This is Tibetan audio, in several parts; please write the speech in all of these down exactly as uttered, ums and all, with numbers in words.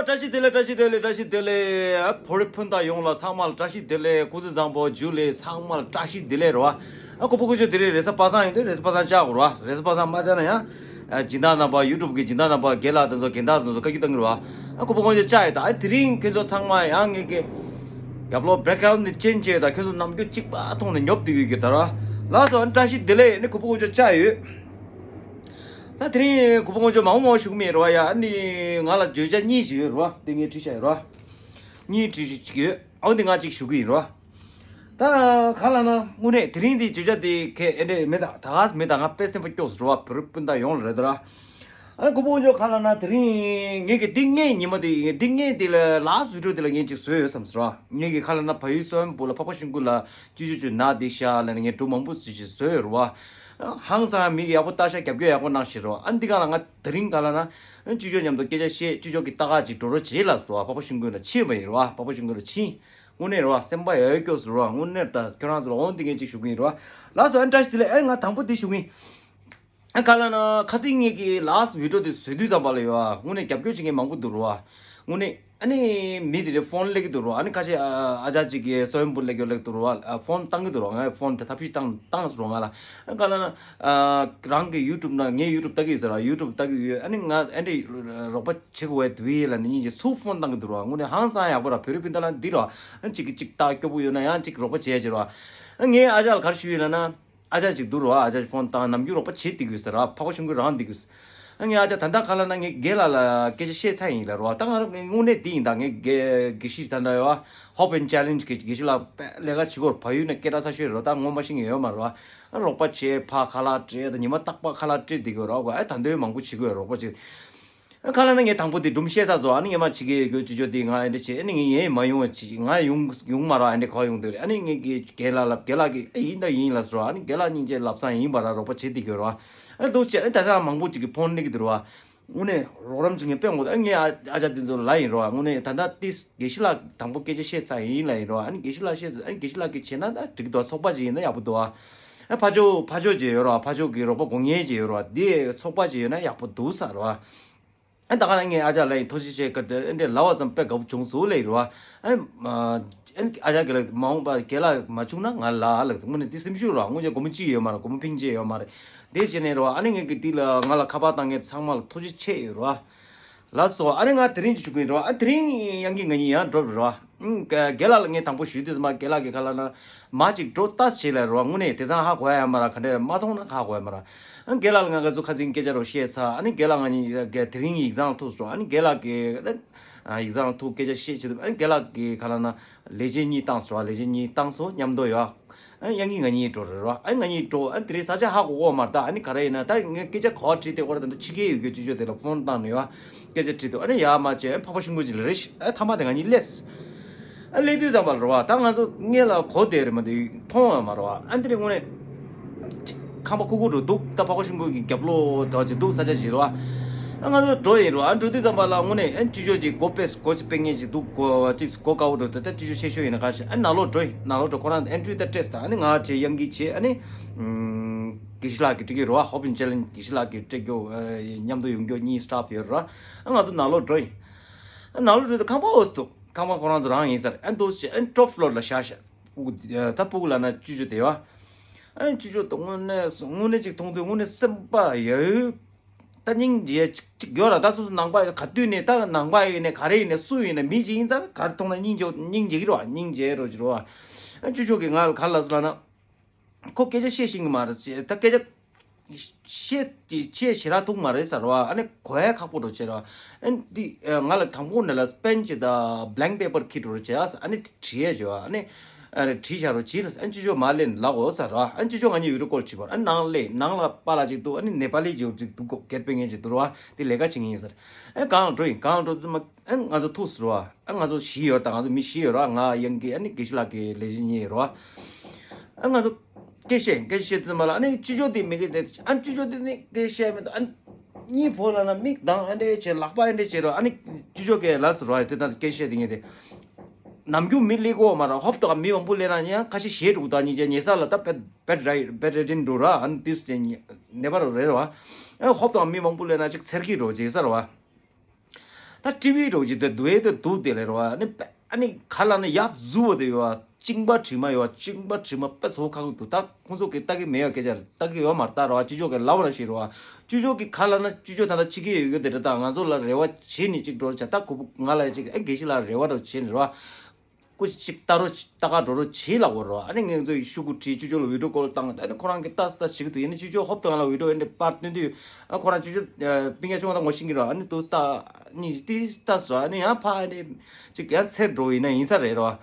བཀྲ་ཤིས་བདེ་ལེགས། བཀྲ་ཤིས་བདེ་ལེགས། བཀྲ་ཤིས་བདེ་ལེགས། ཨ། བོད་རིགས་སྤུན་ཟླ་ཡོངས་ལ་ཚང་མ་ལ་བཀྲ་ཤིས་བདེ་ལེགས། སྐུ་གཟུགས་བཟང་པོ། ཇུ་ལེ། ཚང་མ་ལ་བཀྲ་ཤིས་བདེ་ལེགས་རེད་བ། ཨ། ཁོ་པ་ཁོ་ཚོ་དེ་རིང་རེས་གཟའ་པ་སངས་ཡིན་དུས་རེས་གཟའ་པ་སངས་བཅར་དགོས་རེད་བ། རེས་གཟའ་པ་སངས་མ་བཅར་ན་ཡང་། ཨ། སྦྱིན་བདག་རྣམ་པ། ཡུ་ཊུབ་གི་སྦྱིན་བདག་རྣམ་པ། རྒན་ལགས་དེ་ཚོ། རྒན་བདག་དེ་ཚོ་བཀའ་བཀྱོན་བཏང་གི་རེད་བ། ཨ། ཁོ་པ་ཁོ་ཚོ་བཅར་ཡོད་ད། ཨ། དེ་རིང་ཁྱོད་ཚོ་ཚང་མ་ཡང་ངེད་ཀྱི་རྒྱབ་ལོགས་བེག་གྷ་རོན་ཌི་ནི་ཅེན་ཇི་བྱས་ད། ཁྱོད་ཚོ་ནམ་རྒྱུན་གཅིག་པ་མཐོང་ནས་ཉོབ་བསྡད་ཡོད་ཀྱི་ད་ར། ལགས་སོ། ཨ། བཀྲ་ཤིས་བདེ་ལེགས། ཨ་ནི་ཁོ་པ་ཁོ་ཚོ་བཅར་ཡོད། ད་དེ་རིང་ཁོ་པ་ཁོ་ཚོ་མང་པོ་མང་པོ་ཞུ་གི་མེད་རེད་བ། ཡ། ཨ་ནི་ང་ལ་བརྗོད་བྱ་གཉིས་ཅིག་ཡོད་རེད་བ། དེ་ངས་བྲིས་བཞག་ཡོད་རེད་བ། གཉིས་བྲིས་ཅིག་ཡོད། ཨོ། འདི་ང་གཅིག་ཞུ་གི་ཡིན་རེད་བ། ད་ག་ལབ་ན་དངོས་གནས་དེ་རིང་འདི་བརྗོད་བྱ་དེ་གལ་ཨེ་འདྲས་མེད་ད། ད་ག་མེད་ད། ང་དཔེ་སེམས་པ་སྐྱོ་སོང་རེད་བ། བོད་རིགས་སྤུན་ཟླ་ཡོངས་ལ་རེད་ད་ར། ཨ། ཁོ་པ་ཁོ་ཚོ་ག་ལབ་ན་དེ་རིང་ངེད་ཀྱི་འདི་སྔའི་ཉི་མ་དེ། འདི་སྔའི་དེ་ལ་ལཱ་སི་ཊི་བི་ཌི་ཡོ་དེ་ལ་ངས་ཅིག་བཟོས་ཡོད་བསམ་སོང་ར། ངེད་ཀྱི་ག་ལབ་ན་བལ་ཡུལ་སོ་ཡོམ་སྦུག་ལ་འཕགས་པ་ཤིང་ཀུན་ལ་ཅོ་ཅོ་ཅོ་ན་བསྡད་ཤག་ལབ་ནས་ངས་འབྲུ་མང་པོ་ཅིག་བཟོས་ཡོད་རེད་བ། ཧང་སང་མི་ཡག་པོ་ལྟ་ཤག་རྒྱབ་སྐྱོར་ཡག་པོ་གནང་ཤག་རེད་བ། ཨ། འདི་ག་ལ་ང་དེ་རིང་ག་ལབ་ན་ཅོ་ཅོ་མཉམ་དུ་སྐད་ཆ་བཤད། ཅོ་ཅོ་གི་ལྟ་ག་ཅིག་འགྲོ་རོགས་བྱེད་ལབ་སོང་བ། འཕགས་པ་ཤིང་ཀུན་ལ་ཕྱིན་པ་ཡིན་རེད་བ། འཕགས་པ་ཤིང་ཀུན་ལ་ཕྱིན། དངོས་གནས་རེད་བ། སེམས་པ་ཡག་ཡོད་སྐྱོ་སོང་རེད་བ། དངོས་གནས་ད་ཁྱོད་རང་ཚོ་ལ་འོང་འདི་ངས་ཅིག་ཞུ་གི་ཡིན་རེད་བ། ལགས་སོ། ཨ། བཀྲ་ཤིས་བདེ་ལེགས། ཨེ། ང་དང་པོ་འདི་ཞུ་གི་ཡིན། ཨ། ག་ལབ་ན་ཁ་སང་ངེད་ཀྱི་ལཱ་སི་ཊི་བི་ཌི་ཡོ་དེ་བཟོས་དུས་ཙམ་པ་ལ་ཡོད་ཨ། དངོས་གནས་རྒྱབ་སྐྱོར་བྱེད་མཁན་མང་པོ་འདུག་རེད་བ། དངོས་གནས། ཨ་ནི་མི་དེ་འདྲའི་ཕོན་སླེབས་ཀྱི་འདུག་རེད་བ། ཨ་ནི་ཁ་ཤས། ཨ། ཨ་ཅག་ཅིག་གིས་སོ་ཡོམ་སྦུག་སླེབས་ཀྱི་སླེབས་འདུག་རེད་བ། ཨ། ཕོན་བཏང་གི་འདུག་རེད་བ། ང་ཕོན་དེ་ཐབས་ཤེས་བཏང་བཏང་སོང་རེད་བ། ང་ལ། ཨ། ག་ལབ་ན། ཨ། རང་གི་ཡུ་ཊུབ་ནང་། ངའི་ཡུ་ཊུབ་ལྟ་གི་ཡོད་ཟེར་བ། ཡུ་ཊུབ་ལྟ་གི་ཡོད། ཨ་ནི་ང་ཨ་འདྲས་རོགས་པ་བྱེད་དགོས་འདུག་ལབ་ནས་སྙིང་རྗེ། སུ་ཕོན་བཏང་གི་འདུག་རེད་བ། དངོས་གནས་ཧང་སང་ཡག་པོ་ར། བོད་རིགས་སྤུན་ཟླ་ལ་འདི་རེད་བ། ཨ། གཅིག་གིས་གཅིག་ལྟ་སྐྱོ་པོ་ཡོད་ན་ཡང་གཅིག་རོགས་པ་བྱེད་ཡ་ཅིག་རེད་བ། ཨ། ངས་ཨ་ཅག་ལ་ག་རེ་ཞུས་ཡོད་ལབ་ན། ཨ་ཅག་ཅིག་འདུག་རེད་བ། ཨ་ཅག་ཕོན་བཏང་། ནམ་རྒྱུན་རོགས་པ་བྱེད་བསྡད་ཀྱི་ཡོད་ཟེར་བ། འཕགས་པ་ཤིང་ཀུན་རང་བསྡད་ཀྱི་ཡོད་ཟེར། ཨ། ངས་ཨ་ཅག་ད་ལྟ་ག་ལབ་ན་ངས་རྒན་ལགས་ལ་སྐད་ཆ་བཤད་ཚར་ཡིན་ལབ་རེད་བ། ད་ང་རང་དངོས་གནས་འདི་ཡིན་ད། ངས་དགེ་དགེ་བཤེས་ད་ལྟ་ཡོད་བ། Hope and Challenge གི་དགེ་བཤེས་ལགས་དཔེ་ལས་ཀ་བྱེད་ཀྱི་ཡོད་རེད། བལ་ཡུལ་ནས་སྐད་གྲགས་ཚ་ཤོས་རེད་བ། ད་ངོ་མ་ཤེས་མཁན་ཡོད་མ་རེད་བ། ཨ། རོགས་པ་བྱེད། ཕར་ཁ་ལག་སྤྲད་དང་། ཉི་མ་རྟག་པར་ཁ་ལག་སྤྲད་བསྡད་ཀྱི་ཡོད་རེད་བ། ཨ། ད་དུང་མང་པོ་བྱེད་ཀྱི་ཡོད་རེད། རོགས་པ་བྱེད། ཨ། ག་ལབ་ན་ངས་དང་པོ་དེ་སྒྲུང་བཤད་ཚར་སོང་། ཨ་ནི་ངས་མར་བྱེད་ཀྱི་ཡོད་རྒྱུ་ཅོ་ཅོ་དེ་ང་ཨེ་འདྲ་བྱེད། ཨ་ནི་ངས་ཡེ་མ་ཡོང་བ་བྱེད། ང་ཡོང་ཡོང་མ་རེད། ཨེ་འདྲ་ག་པར་ཡོང་འདུག་རེད། ཨ་ནི་ངས་ཀྱི་རྒན་ལགས་ལབ། རྒན་ལགས་ཀྱིས་ཨེ་ཡིན་ད་ཡིན་ལབ་སོང་། ཨ་ནི་རྒན་ལགས་སྙིང་རྗེ་ལབ་ས་ཡིན་པ་ར། རོགས་པ་བྱེད་བསྡད་ཀྱི་ཡོད་རེད་བ། ཨ། འདུག་བྱས། ཨ། ད་ཆ་མང་པོ་ཅིག་གིས་ཕོན་སླེབས་ཀྱི་འདུག་རེད་བ། དངོས་གནས་རོགས་རམ་བྱེད་མཁན་དཔེ་མང་པོ་འདུག། ཨ། ངས་ཨ་ཨ་ཅག་དེ་ཚོ་ལབ་ཡིན་རེད་བ། དངོས་གནས་ད་ལྟ་ཏིས་དགེ་བཤེས་ལགས་དང་པོ་སྐད་ཆ་བཤད་ཚར་ཡིན་ལབ་ཡིན་རེད་བ། ཨ་ནི་དགེ་བཤེས་ལགས་བཤད། ཨ་ནི་དགེ་བཤེས་ལགས་ཀྱིས་བྱས་ན་ད་འགྲིག་གི་འདུག། ཚོགས་པ་ཅིག་ཡིན་ན་ཡག་པོ་འདུག་བ། ཨ། ཕར་ཕྱོགས་ཕར་ཕྱོགས་ཅིག་ཡོད་རེད་བ། ཕར་ཕྱོགས་ཀྱི་རོགས་པ་དགོས་མཁན་ཅིག་ཡོད་རེད་བ། དེ་ཚོགས་པ་ཅིག་ཡོད་ན་ཡག་པོ་འདུག་ཟེར་རེད་བ། ཨ། ད་ག་ནང་ངས་ཨ་ཅག་ལ་ཡིན་ཐུགས་རྗེ་ཆེ། སྐབས་དེར་ཨེ་འདྲས་ལབ་པ་ཙམ་དཔེ་དགའ་པོ་བྱུང་སོང་ལབ་རེད་བ། ཨ། ཨ་ཅག་གིས་ལབ། མ་འོངས་པར་རྒན་ལགས་མ་བྱུང་ན་ང་ལ་ལབ། དངོས་གནས་འདི་སེམས་ཤུགས་རེད་བ། དངོས་གནས་སྒོར་མོ་གཅིག་ཡོད་མ་རེད། སྒོར་མོ་ཕིང་གཅིག་ཡོད་མ་རེད། དེ་བྱས་ནས་རེད་བ། ཨ་ནི་ངས་ཀྱི་འདི་ལ་ང་ལ་ཁ་པར་བཏང་མཁན་ཚང་མ་ལ་ཐུགས་རྗེ་ཆེ་ཡོད་རེད་བ། ལགས་སོ། ཨ་ནི་ང་དེ་རིང་ཅིག་ཞུ་གི་ཡིན་རེད་བ། ཨ། དེ་རིང་ཡང་གི་ང་གཉིས་ཡང་འགྲོ་རེད་བ། ཨང་། རྒན་ལགས་ལ་ངས་དང་པོ་ཞུས་དུས་ཙམ་པ་རྒན་ལགས་ཀྱིས་ག་ལབ་ན། མར་ཅིག་འགྲོ་ལྟ་བྱེད་ལབ་རེད་བ། དངོས་གནས་དེང་སང་ཧ་གོ་ཡ་ཡོད་མ་རེད། ག་འདྲས་མ་མཐོང་ན་ཧ་གོ་ཡ་མ་རེད། ཨ། རྒན་ལགས་ལ་ང་ག་ཚོད་ཁ་སང་སྐད་ཆ་རོ་བཤད་ཚར། ཨ་ནི་རྒན་ལགས་ང་གཉིས་དེ་རིང་ཡིག་ཚང་ལ་ཐུག་སོང་། ཨ་ནི་རྒན་ལགས་ཀྱིས། ཨ། ཡིག་ཚང་ལ་ཐུག་སྐད་ཆ་བཤད་བྱེད་དུས། ཨ་ནི་རྒན་ལགས་ཀྱིས་ག་ལབ་ན། ལས་བྱེད་གཉིས་བཏང་སོང་བ། ལས་བྱེད་གཉིས་བཏང་སོང་། མཉམ་དུ་ཡོད། ཨ། ཡང་གི་ང་གཉིས་འགྲོ་རེད་བ། ཨ། ང་གཉིས་འགྲོ། ཨ། དེ་རིང་ས་ཆ་ཧ་གོ་གོ་མ་རེད་ད། ཨ་ནི་ག་རེ་ཡིན་ན། ད་ངས་སྐད་ཆ་ག་པར་དྲིས་ཏེ། ཁོ་རང་ད་ལྟ་ཕྱི་རྒྱལ་ཡོད་རྒྱུ་ཅོ་ཅོ་དེ་ལ་ཕོན་བཏང་ནས་ཡོད། སྐད་ཆ་དྲིས་དུས། ཨ་ནི་ཡར་མར་བྱས། ཨ། འཕགས་པ་ཤིང་ཀུན་ཅིག་ལ་རེད་ཤག། ཨ། ཐ་མ་དེ་ང་གཉིས་སླེབས། ཨ། སླེབས་དུས་ཙམ་པ་ལ་རེད་བ། ད་ང་ཚོ་སྔོན་ལ་གོ་བསྡད་རེད་མ་གཏོགས་མཐོང་ཡོད་མ་རེད་བ། ཨ། དེ་རིང་དངོས་གནས་ཁང་པ་ཁུག་ཁུག་འདྲ་འདུག། ད་འཕགས་པ་ཤིང་ཀུན་གྱི་རྒྱབ་ལོགས་དེ་བ་ཅིག་འདུག། ས་ཆ་ཅིག་རེད་བ། ཨ། ང་ཚོ་འགྲོ་ཡིན་རེད་བ། ཨ། འགྲོ་དུས་ཙམ་པ་ལ་དངོས་གནས། ཨ། ཅོ་ཅོ་ཅིག་སྒོ་ཕྱེ། སྒོ་ཅིག་ཕྱེ་མཁན་ཅིག་འདུག། སྒོ་ཅིག་སྒོ་དཀར་པོ་འདྲ་འདུག། ད་ཅོ་ཅོ་ཆེ་ཤོས་ཡིན་ན་ག་ཤེད། ཨ། ནང་ལོགས་འགྲོ་ཡིན། ནང་ལོགས་འགྲོ། ཁོ་རང་ཨེན་ཊི་རི་ད་སྤྲད་སོང་། ཨ་ནི་ང་བྱས། ཡང་གི་བྱས། ཨ་ནི། ཨམ། དགེ་བཤེས་ལགས་ཀྱིས་འགྲིག་གི་རེད་བ། Hope and Challenge དགེ་བཤེས་ལགས་ཀྱིས་སྤྲད་རྒྱུ། ཨ། མཉམ་དུ་ཡོང་རྒྱུ་གཉིས་སི་ཊཕ་ཡོད་རེད་བ། ཨ། ང་ཚོ་ནང་ལོགས་འགྲོ་ཡིན། ཨ། ནང་ལོགས་འགྲོ་དུས་ཁང་པ་འོ་ཙམ་འདུག། ཁང་པ་ཁོ་རང་ཚོ་རང་ཡིན་ས་རེད། ཨ། འདུག་བྱས། ཨ། ཊོབ་ཕི་ལོར་ལ་བཞག་བཞག། ཨ། ད་སྤུ་གུ་ལབ་ན་ཅོ་ཅོ་དེ་བ། ཨ། ཅོ་ཅོ་དེ་དངོས་གནས་དངོས་གནས་ཅིག་མཐོང་དུས་དངོས་གནས་སེམས་པ་ཡ་ཡོད། ད་སྙིང་རྗེ་ཅིག་ཅིག་ཡོད་ར། ད་སོ་སོ་ནང་པ་ག་དུས་ནས། ད་ནང་པ་ཡིན་ནས་ག་རེ་ཡིན་ནས་སུ་ཡིན་ནས་མི་ཅིག་ཡིན་ཙང་ག་རེ་མཐོང་ན་སྙིང་རྗེ་སྙིང་རྗེ་གི་རེད་བ། སྙིང་རྗེ་རོ་ཅིག་རེད་བ། ཨ། ཅོ་ཅོ་གིས་ང་ལ་ག་རེ་ལབ་སོང་ལབ་ན། ཁོ་སྐད་ཆ་བཤད་ཤེས་ཀྱི་མ་རེད་ཟེར། ད་སྐད་ཆ་བཤད་ཀྱི་ཆེས་ཞེ་དྲག་ཐུབ་མ་རེད་ཟེར་བ། ཨ་ནི་གོ་ཡ་ཁག་པོ་འདྲ་བྱས་ར། ཨ་ནི་འདི་ང་ལ་དང་པོ་ནས་ལ་པེན་ཅིག་དང་བྷ་ལེངཀ་པེ་པར་ཁྱེར་འགྲོ་བྱས། ཨ་ནི་བྲིས་ཡ་བྱས་བ། ཨ་ནི་ཨ་ནི་བྲིས་བཞག་རོགས་བྱེད་ལ། ཨ་ནི་ཅོ་ཅོ་མར་སླེབས་ནས་ལབ་དགོས་ཟེར་བ། ཨ་ནི་ཅོ་ཅོ་ང་གཉིས་བི་ཌི་ཡོ་ཀོལ་བྱེད་པ་རེད། ཨ་ནི་ནང་སླེབས། ནང་ལ་པཱ་ལགས་ཅིག་འདུག། ཨ་ནི་ནེ་པ་ལི་ཅིག་འདུག། སྒེར་དཔོན་ངན་ཅིག་འདུག་ར་བ། དེ་ལས་ཀ་བྱེད་མཁན་ཡིན་ཟེར། ཨ་ནི་གང་ལ་འགྲོ་ཡིན། གང་ལ་འགྲོ་དུས་མ། ཨ། ང་ཚོ་ཐུག་ཟེར་བ། ཨ། ང་ཚོ་བཞི་ཡོད་རེད་ད། ང་ཚོ་མི་བཞི་ཡོད་རེད་བ། ང་ཡང་གི། ཨ་ནི་དགེ་བཤེས་ལགས་ཀྱི་ལས་བྱེད་གཉིས་ཡོད་རེད་བ། ཨ། ང་ཚོ་སྐད་བཤད་སྐད་བཤད་དུས་མ་ལ། ཨ་ནི་ཅོ་ཅོ་དེ་མི་གི་དེ། ཨ། ཅོ་ཅོ་དེ་ནི་སྐད་བཤད་མི་འདུག། ཨ་ནི་གཉིས་པོ་ལབ་ན་མིག་གདངས་ཨེ་འདྲས་བྱས། ལག་པ་ཨེ་འདྲས་བྱས་རོ། ཨ་ནི་ཅོ་ཅོ་གིས་ལབ་ཟེར་བ། དེ་ལྟར་སྐད་བཤད་དེ་ངས་དེ། ནམ་རྒྱུན་མི་སླེབས་ཀྱི་ཡོད་མ་རེད། ཧོབ་ཏེ་མི་མང་པོ་སླེབས་ན་ཡང་ཁ་ཤས་ཞེད་འགྲོ་གི། ད་སྙིང་རྗེ། ཉལ་ས་ལ་ད་བེད་བེད་རེ་བེད་རེ་ཌིན་འགྲོ་ར། ཨ་ནི་དེ་ནད་པ་རོ་རེད་རོ། ཨ། ཧོབ་ཏེ་མི་མང་པོ་སླེབས་ན་ཅིག་འཚེར་གི་རོ་བྱེད་ས་རོ། ད་ཊི་ཝི་རོགས་ཀྱི་དེ་འདུག་ཨེ་དེ་འདུག་དེ་ལས་རོ་ཨ་ནི་པ་ཨ་ནི་ག་ལ་ནི་ཡག་བཟོ་བོ་དེ་ཡོད་ཨ། གཅིན་པ་དྲི་མ་ཡོད་ཨ། གཅིན་པ་དྲི་མ་དཔེ་ཚོ་ཁག་འདུག་ད་ཁོང་ཚོ་གི་ལྟ་གི་མེད་ཡོད་སྐད་ཆ་རེད། ལྟ་གི་ཡོད་མ་རེད་ད་རོ་ཨ། ཅུ་ཅོག་གི་ལབ་ར་ཞིག་རོ་ཨ། ཅུ་ཅོག་གི་ག་ལ་ན་ཅུ་ཅོག་ད་ལྟ་ཕྱི་གི་ཡོད་ཡོད་དེ་རེད། ད་ང་ཚོ་ལ་རེ་བ་བྱེད་ནི་གཅིག་འགྲོ་བྱ། ད་ཁོ་བོ་ང་ལ་གཅིག་ཨེ་དགེ་བཤེས་ལ་རེ་བ་རོ་བྱེད་ནི་རོ་ཨ། སྐུ་ཅིག་ལྟ་རོ་ལྟ་ག་འགྲོ་རོ་བྱེད་ལ་གོ་རོ། ཨ་ནི་ངས་ཚོ་ཡི་ཤུ་གུ་བྲིས་ཅུ་ཅོ་ལ་བི་ཌིའོ་ཀོལ་བཏང་། ཨ་ནི་ཁོ་རང་གི་ལྟ་ལྟ་བྱེད་ཀྱི་འདུག་ཡིན་ནི་ཅུ་ཅོ་ཧོབ་ཏེ་ང་ལ་བི་ཌིའོ་ཨེ་འདྲ་པར་སྟོན་དུས། ཨ་ཁོ་རང་ཅུ་ཅོ་པིང་ཡ་ཆུང་བ་དང་ངོ་ཤེས་ཀྱི་རོ། ཨ་ནི་དུ་ལྟ་ནི་ཏི་ལྟ་སོ། ཨ་ནི་ཡང་ཕ་ཨ་ནི་ཅིག་ཡང་ཚེར་འགྲོ་ཡིན་ན་ཡིན་ས་རེད་རོ། ཨ་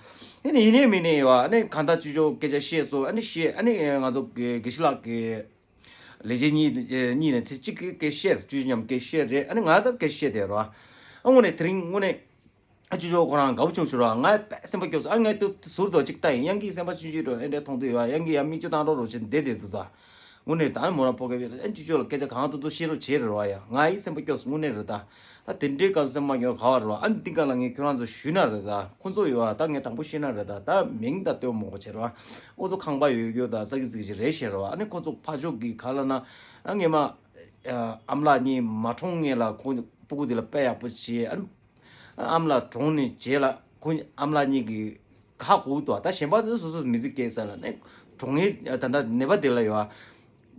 ནི་ཡིན་ནི་མིན་ནི་ཡོད། ཨ་ནི་གང་ལྟར་ཅུ་ཅོ་སྐད་ཆ་བཤད་སོ། ཨ་ནི་བཤད། ཨ་ནི་ང་ཚོ་དགེ་བཤེས་ལགས་ཀྱི་ལས་བྱེད་གཉིས་གཉིས་ནས་ཚེ་གཅིག་གི་སྐད་བཤད། ཅུ་ཅོ་མཉམ་སྐད་བཤད་རེད། ཨ་ནི་ང་ད་སྐད་བཤད་དེ་རོ། ཨ་དངོས་གནས་དེ་རིང་དངོས་གནས། ཨ་ཅོ་ཅོ་ཁོ་རང་དགའ་པོ་བྱུང་ཤོར་བ། ང་དཔེ་སེམས་པ་སྐྱོ་སོང་། ཨ་ངས་ཏུ་ཟུར་དུ་ཅིག་ལྟ་ཡིན། གཡང་གིས་སེམས་པ་ཆུང་ཆུང་འགྲོ་ཨེ་འདྲ་མཐོང་དུས་ཡོད། གཡང་གིས་ཡང་མིག་ཆུ་བཏང་རོགས་རོགས་བྱེད་བསྡད་བསྡད་འདུག་ད་དངོས་གནས་ད་ནི་མོ་རང་ཕོ་སྐད་བེད་ཨ་ཅོ་ཅོ་ལ་སྐད་ཆ་གང་ཐུབ་ཐུབ་བཤད་རོགས་བྱེད་རེད་བ་ཡ། ང་ཡི་སེམས་པ་སྐྱོ་སོང་དངོས་གནས་རེད་ད། ད་དེ་འདྲའི་སྐབས་སེམས་མ་སྐྱོ་ག་བ་རེད་བ། ཨ་ནི་འདི་ག་ལ་ངས་ཁྱོད་རང་ཚོ་ཞུས་ན་རེད་ད། ཁོ་ཚོ་ཡོད་བ་ད་ངས་དྲང་པོ་བཤད་ན་རེད་ད། ད་མིང་ད་སྟོན་མོ་གོ་བྱེད་རེད་བ། ཁོ་ཚོ་ཁང་པ་ཡོད་ཡོད་ད་ཙག་གི་ཙིག་གི་རེད་བཤད་རེད་བ། ཨ་ནི་ཁོ་ཚོ་ཕ་ཕྱོགས་ཀྱི་ག་ལ་ན་ཨ་ངས་མ་ཨམ་ལགས་གཉིས་མ་གྲོངས་སྔོན་ལ་ཁོ་སྤུ་གུ་དེ་ལ་དཔེ་ཡག་པོ་བྱས། ཨ་ནི། ཨ་མ་ལགས་གྲོངས་ནས་རྗེས་ལ་ཁོ་ཨ་མ་ལགས་གཉིས་ཀྱིས་ཧ་གོ་འདུག་ད་གཞན་པ་དེ་སོ་སོ་མི་ཚེ་སྐྱེལ་ས་ལ་ནས་གྲོངས་ངེས་ད་ལྟ་ནད་པ་དེ་ལ་ཡོད་ཨ།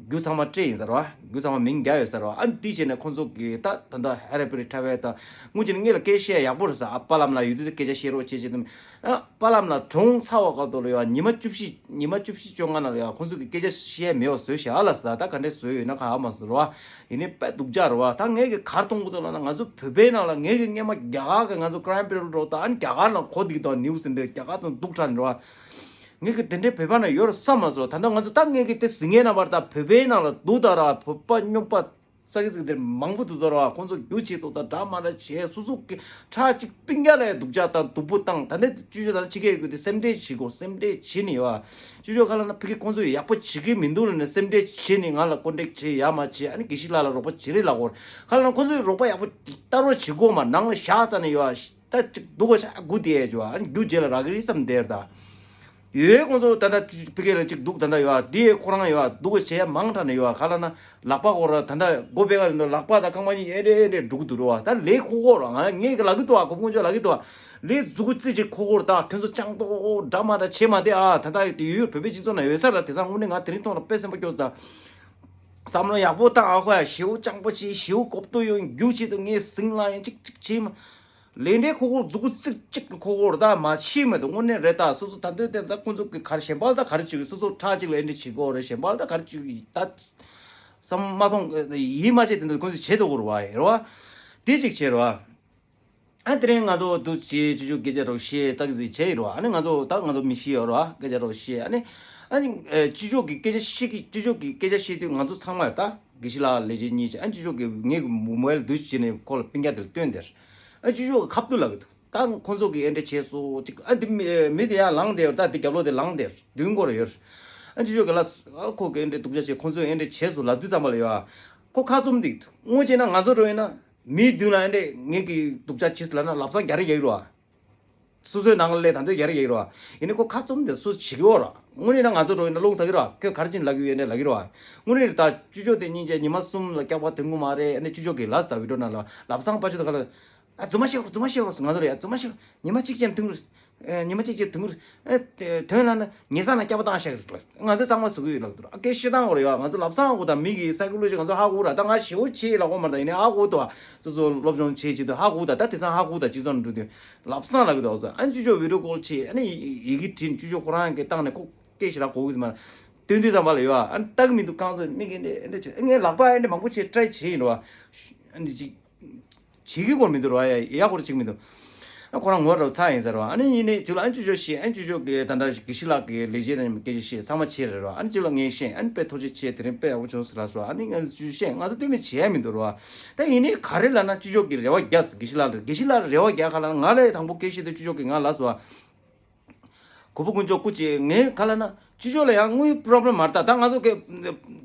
རྒྱུ་ཚང་མ་སྤྲད་ཡིན་ཟེར་བ། རྒྱུ་ཚང་མ་མིང་རྒྱག་ཡོད་ཟེར་བ། ཨ་འདི་བྱས་ནས་ཁོང་ཚོ་གིས་ད་ད་ལྟ་ཧ་རེ་པེ་རི་ཁྲ་བའི་ད་སྔོན་ཆད་ངེད་ལ་སྐད་བཤད་ཡག་པོ་རེད་ཟེར། ཨ་པ་ལམ་ལ་ཡོད་དུས་སྐད་ཆ་བཤད་རོགས་བྱེད་ཅེས་དུ། ཨ་པ་ལམ་ལ་གྲོངས་ཚར་བ་སྐབས་དུ་ལ་ཡོད་ཨ། ཉི་མ་བཅུ་བཞི་ཉི་མ་བཅུ་བཞི་བཅོ་ལྔ་ནང་ལ་ཡོད་ཨ། ཁོང་ཚོ་གིས་སྐད་ཆ་བཤད་མེད་པ་བཟོས་བཞག་ཨ་ལ་ཟེར། ད་ག་འདྲས་བཟོས་ཡོད་ན་ག་ཨ་མ་ཟེར་བ། ཡིན་ནའི་དཔེ་སྡུག་ཅག་རེད་བ། ད་ངས་གི་གར་གཏོང་གི་འདུག་ལབ་ན་ང་ཚོ་བོད་པའི་ནང་ལ་ངས་གི་སྔས་མ་རྒྱ་གར་གི་ང་ཚོ་ཀྲའིམ་པེ་རལ་འགྲོ་ད་ཨ་ནི་རྒྱ་གར་ནང་གོ་བསྡད་ཀྱི་འདུག་ནིའུ་སི་འདི་རྒྱ་གར་དང་སྡུག་དྲགས་འགྲོ་བ། ངས་གི་དེ་འདྲའི་བོད་པ་ནང་ཡོད་རེད་བསམ་མ་སོང་། ད་ལྟ་ང་ཚོ་ད་ངས་གི་དེ་ཟིན་ངེས་ན་བར་ད་བོད་པའི་ནང་ལ་སྡུག་ད་ར་བོད་པ་སྨྱོན་པ་ས་གི་ཟིག་དེར་མང་པོ་འདུག་ད་ར་བ། ཁོང་ཚོ་རྒྱུ་བྱེད་འདུག་ད་འདྲ་མ་འདྲ་བྱས་སོ་སོ་གི་ཁྲག་གཅིག་སྤུན་ཀྱག་ལ་སྡུག་ཅག་དང་སྡུག་པོ་བཏང་། ད་ནས་ཅུ་ཅོ་ད་ཕྱི་རྒྱལ་ཡོད་གི་དེ་སེམས་ཁྲལ་བྱེད་དགོས། སེམས་ཁྲལ་བྱེད་ནི་ཡོད་ཨ། ཅུ་ཅོ་ཁ་ལ་ན་ཕ་གི་ཁོང་ཚོས་ཡག་པོ་བྱེད་ཀྱི་མི་འདུག་ལབ་ནས་སེམས་ཁྲལ་བྱེད་ནི་ང་ལ་ཀོན་ཊེག་བྱེད་ཡ་མ་བྱེད། ཨ་ནི་དགེ་བཤེས་ལགས་ལ་རོགས་པ་བྱེད་རེས་ལབ་དགོས། ཁ་ལ་ན་ཁོང་ཚོས་རོགས་པ་ཡག་པོ་ལྟ་རོགས་བྱེད་དགོས་མ་ནང་ལ་བཞག་ཙ་ནས་ཡོད་ཨ། ད་ཅིག་སྡུག་ག་ཤ་དགུ་དེ་ཡ་ཅོ་ཨ་ནི་རྒྱུ་རྗེས་ལ་རག་གི་རེད་བསམ་བསྡད་ད། ཡོད་ཁོང་ཚོ་ད་ལྟ་ཕ་གི་ལ་ཅིག་སྡུག་ད་ལྟ་ཡོད་ཨ། དེ་ཁོ་རང་ཡོད་ཨ། སྡུག་ག་བྱེད་ཡ་མང་དྲགས་ནས་ཡོད་ཨ། ཁ་ལ་ན་ལག་པ་ཁོ་ར་ད་ལྟ་སྒོ་ཕ་ག་ལ་ལག་པ་དང་རྐང་པ་གཉིས་ཨེ་འདྲས་ཨེ་འདྲས་འགྲོ་གི་འདུག་རོ་ཨ། ད་ལས་ཁོ་ཁོ་ར་ང་ངས་གི་ལབ་གི་འདུག་ཨ། གོ་ཕུང་ཅོ་ལབ་གི་འདུག་ཨ། ལས་མཛུ་གུ་རྩེ་ཅིག་ཁོ་ཁོ་ར་ད་ཁྱོད་ཚོ་ཅང་ཏོ་འདྲ་མ་འདྲ་བྱེད་མ་བསྡད་ཨ། ད་ལྟ་དེ་ཡོད་བོད་པའི་སྤྱི་ཚོགས་ན་ཡོད་ས་ར། དེང་སང་དངོས་གནས་ང་དེ་རིང་ཐོག་ལ་དཔེ་སེམས་པ་སྐྱོ་ས་ད། བསམ་བློ་ཡག་པོ་བཏང་ཨ་ཁོ་ཡ། ཞེའུ་སྤྱང་པོ་བྱེད། ཞེའུ་གོབ་ཏོ་ཡོང་རྒྱུ་བྱེད་དུ་ངས་ཟིང་ལ་ཡང་ཅིག་ཅིག་བྱེད་མ། ལས་འབྲས་ཁོ་ཁོ་མཛུ་གུ་རྩིག་གཅིག་ལ་ཁོ་ཁོ་ར་ད་མ་ཤེས་མེད་དུ་དངོས་གནས་རེད་ད། སོ་སོ་ད་འདོད་དེ་ད་ཁོ་ཚོ་གི་གར་གཞན་པ་ད་ག་རེ་བྱེད་ཀྱི། སོ་སོ་ཁྲག་གཅིག་ལ་ཨེ་འདྲ་བྱེད་དགོས་རེད། གཞན་པ་ད་ག་རེ་བྱེད་ཀྱི་ད། བསམ་མ་མཐོང་ཡིད་མ་ཆེས་དེ་འདུག་ཁོ་ཚོ་བྱེད་དུ་གོ་ར་བ་ཡ་རེད་བ། དེ་གཅིག་བྱེད་ར་བ། ཨ་དེ་རིང་ང་ཚོ་འདུ་བྱེད་ཅུ་ཅོ་སྐད་ཆ་རོགས་བཤད་ཏག་ཟིག་བྱས་ཡོད་ར་བ། ཨ་ནི་ང་ཚོ་ད་ང་ཚོ་མི་ཤི་ཡོད་ར་བ། སྐད་ཆ་རོགས་བཤད། ཨ་ནི་ཨ་ནི་ཅུ་ཅོ་གི་སྐད་ཆ་བཤད་ཀྱི་ཅུ་ཅོ་གི་སྐད་ཆ་བཤད་དུས་ང་ཚོ་ཚང་མ་ད་དགེ་བཤེས་ལགས་ལས་བྱེད་གཉིས་ཀྱི་ཨ་ཅུ་ཅོ་གི་ངའི་མོ་བལ་འདུ་བྱེད་ནས་ཁོ་ལ་སྤུན་ཀྱག་དེ་ལ་སྟོན་དེར། ཨ་ཅུ་ཅོ་གི་ཁ་བཏུ་ལབ་གི་འདུག་ད་ཁོང་ཚོ་གི་ཨེ་འདྲ་བྱས་སོ་ཅིག་ཨ་འདི་མི་མི་དེ་ཡར་ལངས་དེར་ད་དེ་རྒྱབ་ལོགས་དེ་ལངས་དེར་མདུན་སྐོར་ཡོད། ཨ་ཅུ་ཅོ་གི་ལ་ཨ་ཁོ་གི་ཨེ་འདྲ་སྡུག་ཅག་བྱས་ཁོང་ཚོ་ཨེ་འདྲ་བྱས་སོ་ལབ་དུས་ཙམ་པ་ལ་ཡོད་ཨ། ཁོ་ཁ་བཙུམ་འདུག་དངོས་བྱས་ན་ང་ཚོ་འགྲོ་ཡིན་ན། མིའི་མདུན་ལ་ཨེ་འདྲས་ངེད་ཀྱིས་སྡུག་ཅག་བྱས་ལབ་ན་ལབ་སང་རྒྱ་རེ་རྒྱག་གི་རེད་བ། སོ་སོའི་ནང་ལ་ད་འདོད་རྒྱ་རེ་རྒྱག་གི་རེད་བ། ཡིན་ནའི་ཁོ་ཁ་བཙུམ་དེ་སུ་བྱེད་ཀྱི་ཡོད་ར། དངོས་གནས་ན་ང་ཚོ་འགྲོ་ཡིན་ན་རླུང་ཟ་གི་རེད་བ། ཁོས་ག་རེ་བྱས་ནས་ལབ་ཀྱི་ཡོད་ཨེ་འདྲས་ལབ་ཀྱི་རེད་བ། དངོས་གནས་ད་ཅུ་ཅོ་དེ་སྙིང་རྗེ་ཉི་མ་གསུམ་ལ་སྐྱག་པ་ཐོན་གི་མ་རེད། ཨེ་འདྲས་ཅུ་ཅོ་གིས་ལབ་ད་བི་ཌིའོ་ནང་ལ་ལབ་སང་ཕ་ཆོས་དེ་ག་ལ། ཨ་རྫུན་མ་བཤད་རོགས་རྫུན་མ་བཤད་རོགས་ང་ཚོ་ལ་ཡ་རྫུན་མ་བཤད་རོགས་ཉི་མ་གཅིག་ཅན་ཐུང་རེད། ཨེ་ཉི་མ་གཅིག་ཅན་ཐུང་རེད། ཨེ་དོན་ལ་ན་ཉེ་ས་ན་སྐྱབས་པ་བཏང་བཞག་རེད་ལ། ང་ཚོ་གཙང་མ་བཟོ་གི་ཡོད་ལབ་འདུག་ཨ་སྐད་བཤད་སྟངས་འོ་རེད་ཡ། ང་ཚོ་ལབ་སང་ཨ་གོ་ད་མི་གི་སའི་ཀོ་ལོ་ཇི་ང་ཚོ་ཧ་གོ་ར། ད་ང་ཞེ་བོ་ཆེ་ལབ་གོ་མ་རེད། ད་ཡིན་ནའི་ཨ་གོ་ད་སོ་སོ་སློབ་སྦྱོང་བྱེད་ཆེད་དུ་ཧ་གོ་ད། ད་དེང་སང་ཧ་གོ་ད་སྤྱི་ཚོགས་ནང་འགྲོ་དུས་ལབ་སང་ལབ་གི་འདུག་ཨ་ཅུ་ཅོ་བི་ཌིའོ་ཀོལ་བྱེད། ཨ་ནི་ཡི་གེ་བྲིས་ཅུ་ཅོ་ཁོ་རང་གི་བཏང་ནས་ཁོ་སྐད་ཞེ་དྲག་གོ་གི་མ་རེད། སྟོན་དུས་ཙམ་པ་ལ་ཡོད་ཨ། ཨ་ནི་ལྟ་གི་མི་འདུག་ཁོང་ཚོ་མི་གི་འདྲ་འདྲ་བྱེད། ཨ་ངའི་ལག་པ་ཨ་འདྲ་མང་པོ་བྱེད་ཊ་རའི་བྱེད་ཡིན་རོ། ཨ་ནི་ཅིག་བྱེད་ཀྱི་སྐོར་མི་འདུག་ར་ཡ། ཡག་སྐོར་ཅིག་མི་འདུག་ཨ་ཁོ་རང་ངོ་ར་ཚ་ཡིན་ཟེར་བ། ཨ་ནི་ཡིན་ནའི་ཇུ་ལ་ཨ་ཅུ་ཅོ་ཤི་ཨ་ཅུ་ཅོ་གི་ད་ལྟ་དགེ་བཤེས་ལགས་ཀྱི་ལས་བྱེད་རྣམས་སྐད་ཆ་བཤད་ཚང་མ་བྱས་རེད་ར། ཨ་ནི་ཇུ་ལ་ངས་བཤད། ཨ་ནི་དཔེ་ཐུགས་རྗེ་ཆེ། དེ་རིང་དཔེ་ཡག་པོ་བྱུང་ཟེར་ལ་སོ། ཨ་ནི་ང་ཅུ་བཤད་ང་ཚོ་ལྟོས་མེད་བྱེད་ཡ་མི་འདུག་ར། ད་ཡིན་ནའི་ག་རེ་ལབ་ན་ཅུ་ཅོ་གི་རེ་བ་རྒྱག་དགེ་བཤེས་ལགས་དགེ་བཤེས་ལགས་རེ་བ་རྒྱག་ག་ལབ་ན་ང་ལ་དང་པོ་སྐད་བཤད་དུས་ཅུ་ཅོ་གི་ང་ལ་སོ། གོ་བོ་དཀོན་མཆོག་སྐུ་མཁྱེན། ངས་ག་ལབ་ན་ཅུ་ཅོ་ལ་ཡང་དངུལ་པོ་རོབ་ལེམ་མ་རེད་ད། ད་ང་ཚོ་གི་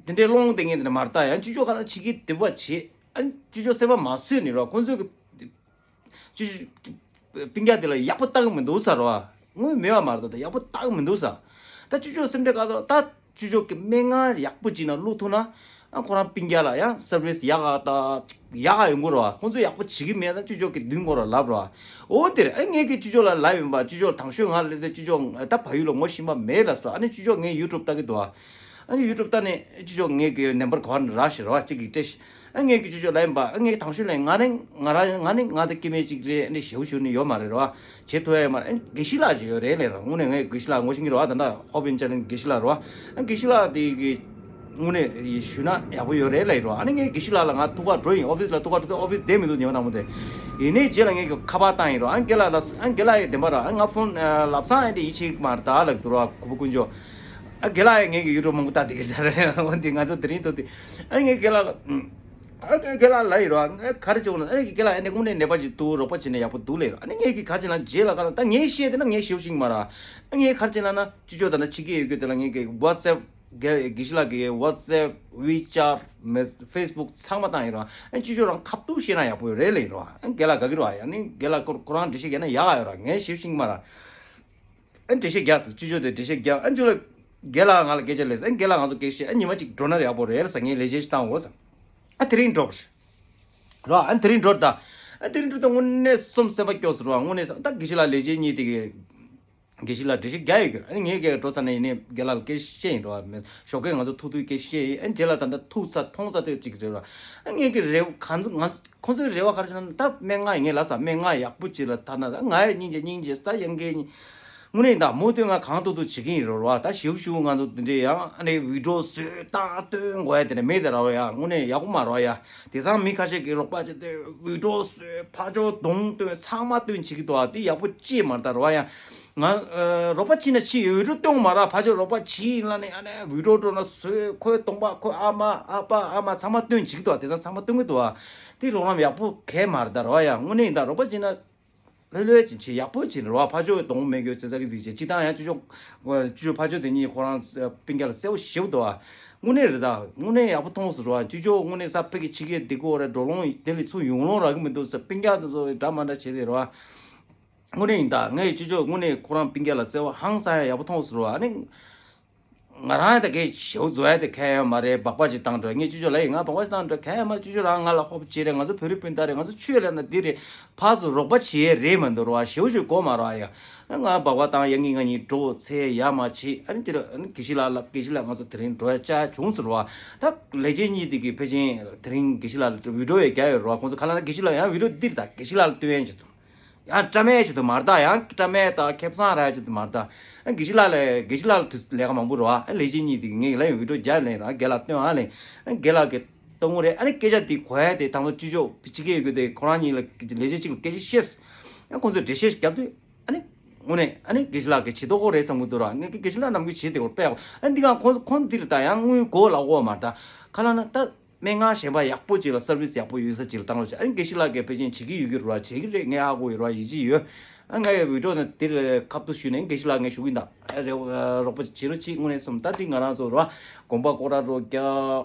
དེ་འདྲའི་སློང་དེ་ངས་དེ་འདྲ་མ་རེད་ད། ཡང་ཅུ་ཅོ་ག་ལབ་ན་ཕྱི་རྒྱལ་དེ་བ་བྱེད། ཨ་ཅུ་ཅོ་སེམས་པ་མ་བཟོད་ནི་རོ། ཁོང་ཚོས་གི་ཅུ་ཅོ་སྤུན་ཀྱག་དེ་ལ་ཡག་པོ་ལྟ་གི་མི་འདུག་ས་རོ། དངུལ་མེད་པ་མ་རེད་ད། ཡག་པོ་ལྟ་གི་མི་འདུག་ས། ད་ཅུ་ཅོ་སེམས་ཁྲལ་ག་ད་ད་ཅུ་ཅོ་གི་སྨན་ཁང་ཡག་པོ་ཅིག་ན་བླུག་ཐུབ་ན། ཨ་ཁོ་རང་སྤུན་ཀྱག་ལ་ཡང་སར་བིས་ཡག་ག་ད་ཡག་ག་ཡོང་གི་རེད་བ། ཁོང་ཚོས་ཡག་པོ་བྱེད་ཀྱི་མེད་ན་ཅོ་ཅོ་གི་མདུན་སྐོར་ལ་ལབ་རེད་བ། འོ་དེ་རེད། ཨ་ངས་ཀྱི་ཅོ་ཅོ་ལ་ལབ་ཡིན་པ། ཅོ་ཅོ་དང་ཤོས་ང་ལ་དེ་ཅོ་ཅོ་ད་ཕ་ཡུལ་ལ་ངོ་ཤེས་པ་མེད་ལབ་སོང་། ཨ་ནི་ཅོ་ཅོ་ངས་ཡུ་ཊུབ་ལྟ་གི་འདུག་བ། ཨ་ནི་ཡུ་ཊུབ་ལྟ་ནས་ཅོ་ཅོ་ངས་ཀྱི་ནམ་བར་ག་བ་རག་ཤི་རེད་བ། གཅིག་གིས་སྤྲད་ཤི། ཨ་ངས་ཀྱི་ཅོ་ཅོ་ལབ་ཡིན་པ། ཨ་ངས་དང་ཤོས་ལ་ང་ནི་ང་རང་ང་ནི་ང་ད་སྐྱེ་དམན་གཅིག་རེད། ཨ་ནི་ཞེའུ་ཞེའུ་ནི་ཡོད་མ་རེད་རེད་བ། བྱེད་ཐུབ་ཡ་ཡོད་མ་རེད། ཨ་དགེ་བཤེས་ལགས་ཅིག་ཡོད་རེད་ལབ་ར། དངོས་གནས་ངས་དགེ་བཤེས་ལགས་ངོ་ཤེས་ཀྱི་རེད་བ། ད་ལྟ་ཧོབ་ཡིན་ཅག་ནི་དགེ་བཤེས་ལགས་རེད་བ། ཨ་དགེ་བཤེས་ལགས་དེ་གི་དངོས་གནས་ཞུས་ན་ཡག་པོ་ཡོད་རེད་ལབ་ཡིན་རོ། ཨ་ནི་ངས་དགེ་བཤེས་ལགས་ལ་ང་ཐུག་ག་འགྲོ་ཡིན། ཨོ་ཕིས་ལ་ཐུག་ག་འགྲོ་དུས་ཨོ་ཕིས་བསྡད་མི་འདུག་ཉི་མ་དང་པོ་དེ། ཡིན་ནའི་རྗེས་ལ་ངས་ཀྱི་ཁ་པར་བཏང་ཡིན་རོ། ཨ་རྒན་ལགས་ལ་ཨ་རྒན་ལགས་ཡི་བདེན་པ་ར། ཨ་ང་ཕོན་ལབ་སང་ཨེ་འདྲ་ཡིད་ཆེས་མ་རེད་ད་ལབ་འདུག་རོ། ཁུ་བུ་དཀོན་མཆོག་ཨ་རྒན་ལགས་ཡ་ངས་ཀྱི་ཡུ་ཊུབ་མང་པོ་ལྟ་བསྡད་ཀྱི་རེད་ད་རེད། འོན་ཏེ་ང་ཚོ་དེ་རིང་ཐུག་དུས་ཨ་ངས་རྒན་ལགས་ལ་ཨ་རྒན་ལགས་ལབ་ཡིན་རོ། ཨ་ག་རེ་བྱེད་དགོས་ན། ཨ་རྒན་ལགས་ཨ་ནི་དངོས་གནས་ནད་པ་ཅིག་འདུག་རོགས་པ་བྱས་ན་ཡག་པོ་འདུག་ལབ་ཡིན་རོ། ཨ་ནི་ངས་ཀྱི་ག་རེ་བྱས་ན་རྗེས་ལ་ག་ལ་ད་ངས་བཤད་དེ་ན་ངས་ཞེའུ་ཞིག་མ་ར། ཨ་ངས་ག་རེ་བྱས་ན་ན། ཅོ་ཅོ་ད་ལྟ་ཕྱི་རྒྱལ་ཡོད་རྒྱུ་དེ་ལ་ངས་ཀྱི་ཝ་ཙེབ་དགེ་དགེ་བཤེས་ལགས་ཀྱི་ཝ་ཙེབ་ཝི་ཅར་མེ་ཕེ་སི་བུག་ཚང་མ་བཏང་ཡིན་རོ། ཨ་ཅོ་ཅོ་རང་ཁ་ཐུག་བཤད་ན་ཡག་པོ་ཡོད་རེད་ལབ་ཡིན་རོ། ཨ་རྒན་ལགས་དགའ་གི་རོ། ཨ་ནི་རྒན་ལགས་ཁོ་ཁོ་རང་འགྲེལ་བཤད་རྒྱག་ན་ཡག་ཡོད་ར། ངས་ཞེའུ་ཞིག་མ་ར། ཨ་འགྲེལ་བཤད་རྒྱག་ཏུ་ཅོ་ཅོ་དེ་འགྲེལ་བཤད་རྒྱག་ཨ་ཅོ་ལ་རྒན་ལགས་ང་ལ་སྐད་ཆ་ལས་ཨ་རྒན་ལགས་ང་ཚོ་སྐད་ཆ་བཤད། ཨ་ཉི་མ་གཅིག་འགྲོ་ན་ཡག་པོ་རེད་ལ་ས་ངས་ལས་བྱེད་ཞིག་བཏང་འོ་ས། ཨ་དེ་རིང་འགྲོ་རོ། ཨ་དེ་རིང་འགྲོ་ད། ཨ་དེ་རིང་འགྲོ་ད་དངོས་གནས་སོམ་སེམས་པ་སྐྱོ་སོང་རོ། དངོས་གནས་ད་དགེ་བཤེས་ལགས་ལས་བྱེད་གཉིས་དེ་གི་དགེ་བཤེས་ལགས་འགྲེལ་བཤད་རྒྱག་ཡོད་གི་ར། ཨ་ནི་ངས་སྐད་འགྲོ་ཚར་ནས་ཡིན་ནའི་རྒན་ལགས་ལ་སྐད་བཤད་ཡིན་རོ། ཞོགས་ཀས་ང་ཚོ་ཐུག་དུས་སྐད་བཤད་ཡིན། ཨ་རྗེས་ལ་ད་ལྟ་ཐུག་ཚར་མཐོང་ཚར་དུས་གཅིག་རེད་རོ། ཨ་ངས་ཀྱི་རེ་བ་ག་ཚོད་ང་ཁོང་ཚོའི་རེ་བ་ག་རེ་བྱས་ན། ད་སྨན་ཁང་ཡིན་ངས་ལབ་ས། སྨན་ཁང་ཡག་པོ་ཅིག་ལ་ཐ་ན་ད་ང་ཡ་སྙིང་རྗེ་སྙིང་རྗེ་ད་ཡང་གི་དངོས་གནས་ཡིན་ད་མོ་དོན་ང་གང་ཐུབ་ཐུབ་བྱེད་ཀྱི་ཡིན་རོ་ར། ད་ཞེའུ་ཞེའུ་ང་ཚོ་འདི་འདྲའི་ཡང་ཨ་ནི་བི་ཌིའོ་བཟོས་བཏང་སྟོན་དགོས་ཡ་དེ་འདྲ་མེད་དེ་ར་བ་ཡ། དངོས་གནས་ཡག་པོ་མ་རོ་ཡ། དེང་སང་མི་ཁ་ཤས་ཀྱིས་རོགས་པ་བྱེད་དུས་བི་ཌིའོ་བཟོས་ཕར་ཕྱོགས་གདོང་སྟོན་ཚང་མ་སྟོན་བྱེད་ཀྱི་འདུག་ཨ་དེ་ཡག་པོ་ཅིག་མ་རེད་ད་རོ་ཡ། ང་ཨ་རོགས་པ་བྱེད་ན་བྱེད་ཡོད། བི་ཌིའོ་སྟོན་མ་ར། ཕར་ཕྱོགས་རོགས་པ་བྱེད་ཡིན་ལ་ནི་ཨ་ནི་བི་ཌིའོ་སྤྲོ་ན་བཟོས། ཁོའི་གདོང་པ་ཁོའི་ཨ་མ་ཨ་ཕ་ཨ་མ་ཚང་མ་སྟོན་བྱེད་ཀྱི་འདུག་དེང་སང་ཚང་མ་སྟོན་གྱི་འདུག་དེ་རོགས་རམ་ཡག་པོ་གས་མ་རེད་ད་རོ་ཡ། དངོས་གནས་ཡིན་ད་རོགས་པ་བྱེད་ན་ལྷོད་ལྷོད་ཅིག་བྱེད། ཡག་པོ་བྱེད་ན་རོ། ཕར་ཕྱོགས་གདོང་མེད་རྒྱུ་ཚེ་ཚ་གི་ཟིག་བྱེད། སྤྱི་བཏང་ཡང་ཅོ་ཅོ་ཅོ་ཅོ་ཕར་ཕྱོགས་དེ་གཉིས་ཁོ་རང་སྤུན་ཀྱག་ལ་གསལ་པོ་ཞེ་པོ་འདུག་ཨ། དངོས་གནས་རེད་ད། དངོས་གནས་ཡག་པོ་མཐོང་སོང་རོ། ཅོ་ཅོ་དངོས་གནས་ས་ཕ་གི་ཕྱི་རྒྱལ་བསྡད་ཀྱི་ཡོད་རེད། འགྲོ་ལོང་དེ་ལས་ཚུར་ཡོང་ལོང་རག་གི་མི་འདུག་ཟེར། སྤུན་ཀྱག་དེ་ཚོ་འདྲ་མ་འདྲ་བྱེད་དེ་རོ། དངོས་གནས་ཡིན་ད། ངས་ཅོ་ཅོ་དངོས་གནས་ཁོ་རང་སྤུན་ཀྱག་ལ་བརྩེ་བ་ཧང་སང་ཡ་ཡག་པོ་མཐོང་སོང་རོ། ཨ་ནི་ང་རང་ཡང་ད་གས་ཞེའུ་བཟོ་ཡ་དེ་གས་ཡོད་མ་རེད། སྦག་སྦག་ཅིག་བཏང་འགྲོ། ངས་ཅོ་ཅོ་ལ་ཡིན་ང་སྦག་སྦག་ཅིག་བཏང་འགྲོ་གས་ཡོད་མ་རེད། ཅོ་ཅོ་རང་ང་ལ་ཧོབ་བྱེད་རེད། ང་ཚོ་བོད་རིགས་སྤུན་ཟླ་རེད། ང་ཚོ་ཆོས་ལབ་ན་འདི་རེད། ཕར་ཚུར་རོགས་པ་བྱེད་ཡས་རེད་མི་འདུག་རོ། ཞེའུ་ཞེའུ་གོ་མ་རོ་ཡ། ང་སྦག་སྦག་བཏང་ཡ་ངེད་གཉིས་འགྲོ་ཚེ་ཡ་མ་བྱེད། ཨ་ནི་དེ་ར་ཨ་ནི་དགེ་བཤེས་ལགས་ལབ། དགེ་བཤེས་ལགས་ང་ཚོ་དེ་རིང་འགྲོ་ཡ་བཅར་བྱུང་ཟེར་རོ། ད་ལས་བྱེད་གཉིས་དེ་གིས་ཕལ་ཆེར་དེ་རིང་དགེ་བཤེས་ལགས་ལ་བི་ཌིའོ་ཡ་རྒྱག་ཡོད་རོ། ཁོང་ཚོ་ཁ་ལ་ན་དགེ་བཤེས་ལགས་ཡང་བི་ཌིའོ་འདིར་ད་དགེ་བཤེས་ལགས་ལ་སྟོན་ཡ་ཆེད་དུ། ཡང་བཀྲ་མེད་ཆེད་དུ་མ་རེད་ད། ཡང་བཀྲ་མེད་ད་ཁེ་བཟང་རག་ཆེད་དུ་མ་རེད་ད། ཨ་དགེ་བཤེས་ལགས་ལ་དགེ་བཤེས་ལགས་ལ་དུས་ལས་ཀ་མང་པོ་རེད་བ། ཨ་ལས་བྱེད་གཉིས་དེ་གིས་ངས་ལབ་ཡོང་། བི་ཌིའོ་རྒྱག་ལེན་ར་རྒན་ལགས་སྟོན་ཨ་ལེ། ཨ་རྒན་ལགས་ཀྱིས་གཏོང་གི་རེད། ཨ་ནི་སྐད་ཆ་དེ་གོ་ཡ་དེ་དང་པོ་ཅོ་ཅོ་ཕྱི་རྒྱལ་ཡོད་དུས་ཁོ་རང་གཉིས་ལ་ལས་བྱེད་གཅིག་ལ་སྐད་ཆ་བཤད་སོང་། ཨ་ཁོང་ཚོས་འགྲེལ་བཤད་ཞིག་བརྒྱབ་དུས་ཨ་ནི་དངོས་གནས་ཨ་ནི་དགེ་བཤེས་ལགས་ཀྱིས་བྱེད་མདོག་ཁ་པོ་རེད་བསམ་གྱི་འདུག་ར། ངས་དགེ་བཤེས་ལགས་རྣམས་ཀྱིས་བྱེད་དེ་སྐོར་དཔེ་ཡག་པོ། ཨ་ནི་འདི་ག་ཁོང་ཁོང་འདིར་ད་ཡང་དངུལ་དགོས་ལབ་ཀྱི་ཡོད་མ་རེད་ད། ཁ་ལ་ན་ད། སྨན་ཁང་གཞན་པ་ཡག་པོ་ཅིག་ལ་སར་བིས་ཡག་པོ་ཡོད་ས་ཅིག་ལ་བཏང་རོགས་བྱེད། ཨ་ནི་དགེ་བཤེས་ལགས་ཀྱིས་ཕལ་ཆེར་བྱེད་ཀྱི་ཡོད་ཀྱི་རེད་བ། བྱེད་ཀྱི་རེད། ངས་ཧ་གོ་ཡོད་རེད་བ། ཡིད་ཆེས་ཡོད། ཨ་ངས་བི་ཌིའོ་ནང་དེར་ཁ་ཐུག་ཞུས་ནས་དགེ་བཤེས་ལགས་ངས་ཞུ་གི་ཡིན་ད། ཨ་རེ་བ་རོགས་པ་བྱེད་རོགས་བྱེད། དངོས་གནས་སོམ་ད་འདི་ང་རང་ཚོ་རེད་བ། དགོན་པ་སྐོར་ར་འགྲོ་རྒྱག་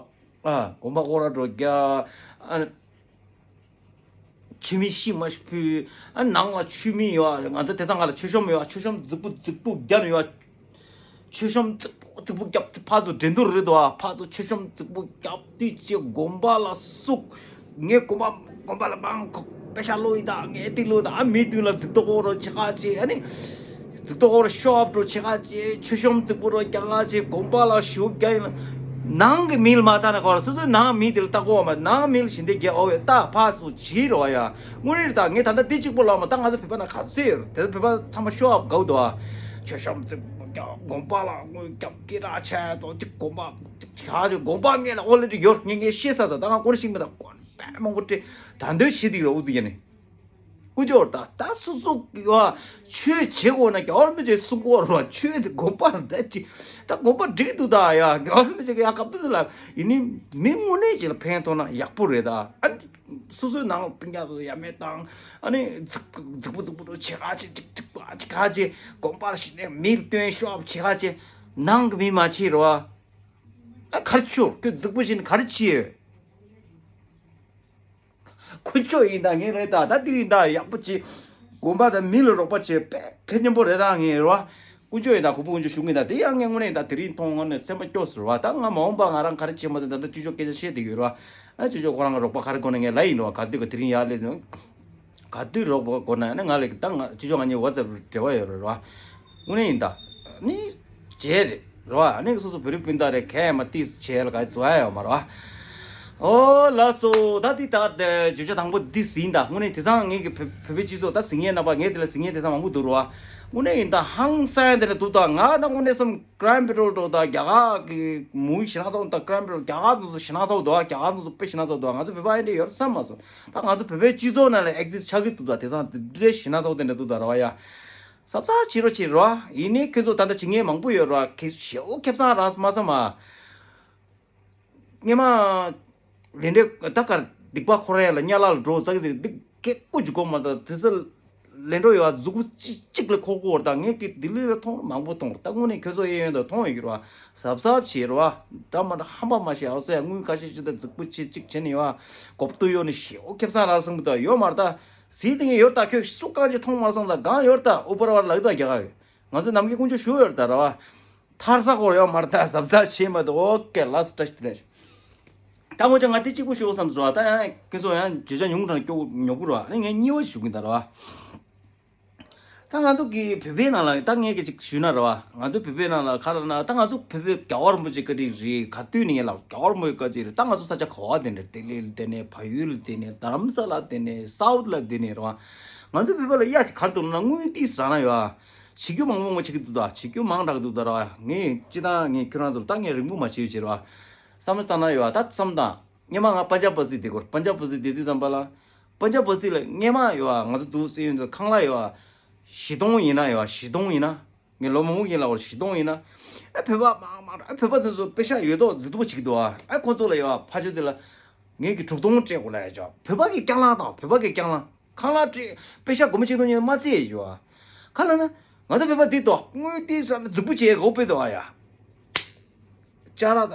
ཨ་དགོན་པ་སྐོར་ར་འགྲོ་རྒྱག་ཨ་མཆོད་མེ་ཤི་མ་ཤི་ཕུལ། ཨ་ནང་ལ་མཆོད་མེ་ཡོད། ང་ཚོ་དེང་སང་ང་ལ་མཆོད་གཤོམ་ཡོད། མཆོད་གཤོམ་རྫིག་པོ་རྫིག་པོ་རྒྱབ་ནས་ཡོད། མཆོད་གཤོམ་རྫིག་པོ་རྫིག་པོ་རྒྱབ་དུས་ཕར་ཚུར་འགྲན་བསྡུར་རེད་དོ། ཕར་ཚུར་མཆོད་གཤོམ་རྫིག་པོ་རྒྱབ་དུས་ཅེ་དགོན་པ་ལ་བསུགས། ངས་དགོན་པ་དགོན་པ་ལ་མང་ཁོ་པེ་ཤ་བླུགས་ཡིན་ད། ངས་དེ་བླུགས་ད། ཨ་མི་མདུན་ལ་རྫིག་མདོག་ཁ་པོ་རོ་ཆེ་ཁ་ཆེ། ཨ་ནི་རྫིག་མདོག་ཁ་པོ་རོ་ཤོ་ཨབ་རོ་ཆེ་ཁ་ཆེ། མཆོད་གཤོམ་རྫིག་པོ་རོ་རྒྱག་ཁ་ཆེ། དགོན་པ་ལ་ཞུགས་རྒྱག་ཡིན་ན་ནང་གི་མིལ་མ་ལྟ་ན་གོ་ར། སོ་སོའི་ནང་མི་དེ་ལ་ལྟ་གོ་བ་མ། ནང་མིལ་ཞིག་འདི་རྒྱག་འོ་ཡོད་ད། ཕར་ཚུར་བྱེད་རོ་ཡ། དངོས་གནས་རེད་ད། ངས་ད་ལྟ་འདི་གཅིག་པོ་ལབ་མ། ད་ང་ཚོ་བོད་པ་ན་ག་ཚོད་ཡོད་རེད། དེ་བོད་པ་ཚང་མ་ཤོ་ཨབ་དགའ་འདུག་ཨ། མཆོད་གཤོམ་རྫིག་པོ་རྒྱག་དགོན་པ་ལ་དངུལ་རྒྱབ་སྐད་གྲགས་ཆེ་དོ་ཅིག་དགོན་པ་ཅིག་ཆ་ཅིག་དགོན་པ་ངས་ལ་ཨོ་ལེ་ཏི་ཡོད། ངས་ངས་ཤེས་ས་ས། ད་ང་ཀོ་རེ་ཤིང་མི་ད་དཀོན་པས་མང་པོ་སྤྲད་ད་འདོད་བྱེད་དེ་ར། ཨུ་ཙི་ཡ་ནི་ཀུ་ཅོར་ད་ད་སོ་སོ་གི་བ་ཆོས་བྱེད་དགོས་ན་རྒྱ་བར་མི་བྱེད་གསུང་གོ་ར། ཆོས་དེ་དགོན་པ་ལ་ད་ཅི་ད་དགོན་པ་འགྲིག་འདུག་ད་ཡ། རྒྱ་བར་མི་བྱེད་གི་ཡ་སྐབས་དུ་ལ་ཡིན་ནི་མི་དངོས་གནས་ཅིག་ལ་ཕན་ཐོགས་ན་ཡག་པོ་རེད་ད། ཨ་སོ་སོའི་ནང་ལ་སྤུན་ཀྱག་ཚོ་ཡ་མེད་དང་། ཨ་ནི་རྫིག་རྫིག་པོ་རྫིག་པོ་འགྲོ་ཆེ་ཁ་ཆེ་ཅིག་ཅིག་པ་ཅིག་ཁ་ཆེ་དགོན་པར་ཞིག་ནས་མིར་སྟོན་ཤོག་ཆེ་ཁ་ཆེ་ནང་གི་མི་མ་ཆེ་རོ། ཨ་གར་ཆུ་ཁྱོད་རྫིག་པོ་བཞིན་གར་ཆི་ཡོད། ཁུ་ཆོ་ཡིན་ད་ངས་རེད་ད། ད་དེ་རིང་ད་ཡག་པོ་ཅིག་དགོན་པ་དང་མི་ལ་རོགས་པ་བྱེད་དཔེ་ཁེ་སྙན་པོ་རེད་ད་ངས་རོ། དཀོན་མཆོག་ཡིན་ད་ཁོ་བོ་དཀོན་མཆོག་ཞུ་གི་ཡིན་ད། དེ་ཡང་ངས་དངོས་གནས་ཡིན་ད་དེ་རིང་མཐོང་ངོ་ནས་སེམས་པ་སྐྱོ་ཟེར་བ། ད་ང་མ་འོངས་པ་ང་རང་ག་རེ་བྱེད་མ་ཐུབ། ད་ལྟ་ཅོ་ཅོ་སྐད་ཆ་བཤད་བསྡད་ཡོད་ར། ཨ་ཅོ་ཅོ་ཁོ་རང་གི་རོགས་པ་ག་རེ་དགོས་ན་ངས་ལབ་ཡིན་ར། ག་དུས་ག་དེ་རིང་ཡར་སླེབས་སོང་། ག་དུས་རོགས་པ་དགོས་ན་ནི་ང་ལ་ད་ང་ཅོ་ཅོ་ང་གཉིས་WhatsApp་འབྲེལ་བ་ཡོད་རེད་ར། དངོས་གནས་ཡིན་ད། ནི་བྱས་རེད་ར། ཨ་ནི་སོ་སོ་བོད་རིགས་སྤུན་ཟླ་རེད། གས་མ་ཏིས་བྱས་ལ་ག་བཟོ་ཡ་ཡོད་མ་ར། ཨོ་ལགས་སོ། ད་འདི་ད་བརྗོད་བྱ་དང་པོ་འདི་ཟིན་ད། དངོས་གནས་དེང་སང་ངེད་ཀྱི་བོད་བོད་པའི་སྤྱི་ཚོགས་ད་ཟིན་ཡས་རྣམ་པ་ངས་དེ་ལ་ཟིན་ཡས་དེང་སང་མང་པོ་འདུག་ར། དངོས་གནས་ཡིན་ད་ཧང་སང་ཡ་དེ་འདྲ་འདུག་ད། ང་ད་དངོས་གནས་སམ་Crime Patrol་འགྲོ་ད་རྒྱ་གར་གི་མུའུ་ཞེ་ན་ཚ་བོ་ད། Crime Patrol་རྒྱ་གར་དུ་ཞེ་ན་ཚ་བོ་འདུག་རྒྱ་གར་དུ་དཔེ་ཞེ་ན་ཚ་བོ་འདུག་ང་ཚོ་བོད་པ་ཡིན་འདྲ་ཡོད་བསམ་མ་སོང་། ད་ང་ཚོ་བོད་པའི་སྤྱི་ཚོགས་ནང་ལ་exist་ཆགས་ཀྱི་འདུག་ད། དེང་སང་དེ་འདྲའི་ཞེ་ན་ཚ་བོ་དེ་འདྲ་འདུག་ད་ར་བ་ཡ། གཟབ་གཟབ་བྱེད་རོགས་བྱེད་རོགས། ཡིན་ནའི་ཁྱོད་ཚོ་ད་ལྟ་བྱེད་མཁན་མང་པོ་ཡོད་རོགས། ཁྱེད་ཞེ་བོ་ཁེ་བཟང་རག་མ་སོང་མ། སྔས་མ་ལས་འབྲས་ད་གར་སྡིག་པ་འཁོར་ཡ་ལ་གཉའ་ལ་ལ་འགྲོ་ཙག་ཙིག་སྡིག་སྐད་ཀོ་ཅིག་གོ་མ་ད། དེ་ཚོ་ལས་འགྲོ་ཡོད་ཨ། གཟུགས་པོ་གཅིག་གཅིག་ལ་འཁོར་གོ་བར་ད། ངས་ཀྱི་ལྡི་ལི་ལ་མཐོང་མང་པོ་མཐོང་། ད་དངོས་གནས་ཁྱོད་ཚོ་གཡས་གཡོན་དུ་མཐོང་ཡོད་ཀྱི་རོ། གཟབ་གཟབ་བྱེད་རོ། འདྲ་མ་འདྲ་ཧམ་པ་མ་བྱེད་ཨ་སེ། དངུལ་ཁ་ཤས་ཅིག་ད་རྫིག་པོ་ཆེ་གཅིག་བྱས་ནས་ཡོད་ཨ། གོབ་ཏུ་གཡོག་ནས་ཞེ་བོ་ཁེ་བཟང་རག་སོང་གི་ད་ཡོད་མ་རེད་ད། ཟིན་དེ་ངས་ཡོད་ད། ཁྱོད་སུ་གང་ཅིག་མཐོང་མ་སོང་ད། གང་ཡོད་ད། ཨུ་པར་བར་ལག་ད་རྒྱ་གར་གི། ང་ཚོ་ནམ་རྒྱུན་དཀོན་མཆོག་ཞུ་ཡོད་ད་ར་བ། ཐར་ས་ཁོར་ཡོད་མ་རེད་ད། གཟབ་གཟབ་བྱེད་མ་ད། ཨོ་ཀེ་ལགས་སོ། བཀྲ་ཤིས་བདེ་ལེགས། ད་ངོ་ཅག་ང་དེ་གཅིག་པུ་ཞུ་བསམ་སོང་བ། ད་ཡང་ཁྱེད་ཚོ་ཡང་བརྗོད་བྱ་ཉུང་དྲགས་སྐྱོ་ཉོབ་པོ་ར། ཨ་ནི་ངས་གཉིས་པ་ཞུ་གི་ད་ར་བ། ད་ང་ཚོ་གི་བོད་པའི་ནང་ལ་ད་ངས་གི་ཅིག་ཞུས་ན་ར་བ། ང་ཚོ་བོད་པའི་ནང་ལ་ག་རེ་ན། ད་ང་ཚོ་བོད་པའི་རྒྱལ་བ་རིན་པོ་ཆེ་བཀའ་དྲིན་རེད། ག་དུས་ནས་ཡིན་ལ་རྒྱལ་བ་རིན་པོ་ཆེ་བཀའ་དྲིན་རེད། ད་ང་ཚོ་ས་ཆ་ག་བ་དེ་འདྲ། ལྡི་ལི་ལ་བསྡད་ནས། བལ་ཡུལ་ལ་བསྡད་ནས། རྡ་རམ་ས་ལ་བསྡད་ནས། སའུ་ཐི་ལ་བསྡད་ནས་ར་བ། ང་ཚོ་བོད་པ་ལ་གཡའ་ཞིག་ག་རེ་འདུག་ན། དངུལ་ཏིས་རག་ན་ཡོད་ཨ། བྱེད་རྒྱུ་མང་པོ་མང་པོ་བྱེད་ཀྱི་འདུག་ད། བྱེད་རྒྱུ་མང་དྲགས་འདུག་ད་ར་བ། ངས་སྤྱི་བཏང་ངས་ཁྱོད་རང་ཚོར་ད་ངས་རིང་པོ་མ་བྱེད་བྱེད་ར་བ། བསམ་བློ་བཏང་ན་ཡོད་ཨ། ད་བསམ་དང་། སྔས་མ་ང་པན་ཇབ་བ་སི་དེ་སྐོར། པན་ཇབ་བ་སི་དེ་དུས་ཙམ་པ་ལ། པན་ཇབ་བ་སི་ལ་སྔས་མ་ཡོད་ཨ། ང་ཚོ་འདུག་སེ་ཡོད་འདུག་ཁང་གླ་ཡོད་ཨ། བཞི་སྟོང་ཡིན་ན་ཡོད་ཨ། བཞི་སྟོང་ཡིན་ན། ངས་ལོ་མང་པོ་ཡིན་ལ་བར་བཞི་སྟོང་ཡིན་ན། ཨ་བོད་པ་མང་མང་ཨ་བོད་པ་དེ་ཚོ་པེ་ཤ་ཡོད་དོ་རྫིག་པོ་བྱེད་ཀྱི་འདུག་ཨ། ཨ་ཁོ་ཚོ་ལ་ཡོད་ཨ། ཕ་ཆོས་དེ་ལ་ངས་ཀྱི་དྲུག་སྟོང་སྤྲད་དགོས་ལ་ཡ་ཅོ། བོད་པ་གི་རྐྱང་ལང་དང་། བོད་པ་གི་རྐྱང་ལང་། ཁང་གླ་སྤྲད། པེ་ཤ་སྒོར་མོ་ཆིག་སྟོང་ཉིན་མ་རྩིས་ཡ་ཅོ་ཨ། ག་ལ་ན། ང་ཚོ་བོད་པ་འདི་དོ་དངུལ་ཏིས་ར་ན་རྫིག་པོ་བྱེད་དགོས་པས་དོ་ཨ་ཡ། ཅ་ར་ཟ།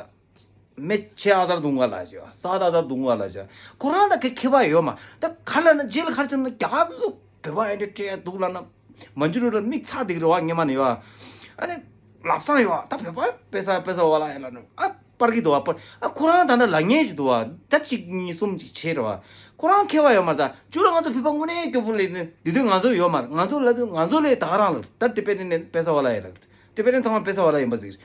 མེ་ཆེ་ཨ་ཟར་དུང་བ་ལ་ཞོ། ས་ད་ཟར་དུང་བ་ལ་ཞོ། ཁོ་རང་ད་གི་ཁེ་བ་ཡོད་མ། ད་ཁ་ལ་ན་རྗེས་ལ་ཁར་ཆུ་ན་རྒྱ་གར་ཚོ་བོད་པ་ཨེ་འདྲ་སྤྲད་འདུག་ལ་ན། མ་འཇུ་རུ་ལ་མིག་ཚ་དེ་གི་རེ་བ་ངེ་མ་ནི་ཡོད། ཨ་ནི་ལབ་སང་ཡོད། ད་བོད་པ་པེ་ས་པེ་ས་བ་ལ་ཡ་ལ་ནུ་ཨ་པར་གི་འདུག་བ་པར། ཨ་ཁོ་རང་ད་ན་ལ་ངེ་ཅི་འདུག་བ། ད་གཅིག་གཉིས་གསུམ་ཅིག་བྱེད་རེ་བ། ཁོ་རང་ཁེ་བ་ཡོད་མ། ད་ཇུ་ལ་ང་ཚོ་བོད་པ་དངོས་གནས་སྐྱོ་པོ་ལས་ནི་དེ་དུས་ང་ཚོ་ཡོད་མ། ང་ཚོ་ལ་ང་ཚོ་ལས་ད་ག་རང་ལ། ད་ཏི་པེ་ཏི་ནས་པེ་ས་བ་ལ་ཡ་ལ། ཏི་པེ་ཏི་ཚང་མ་པེ་ས་བ་ལ་ཡིན་པ་ཟིག་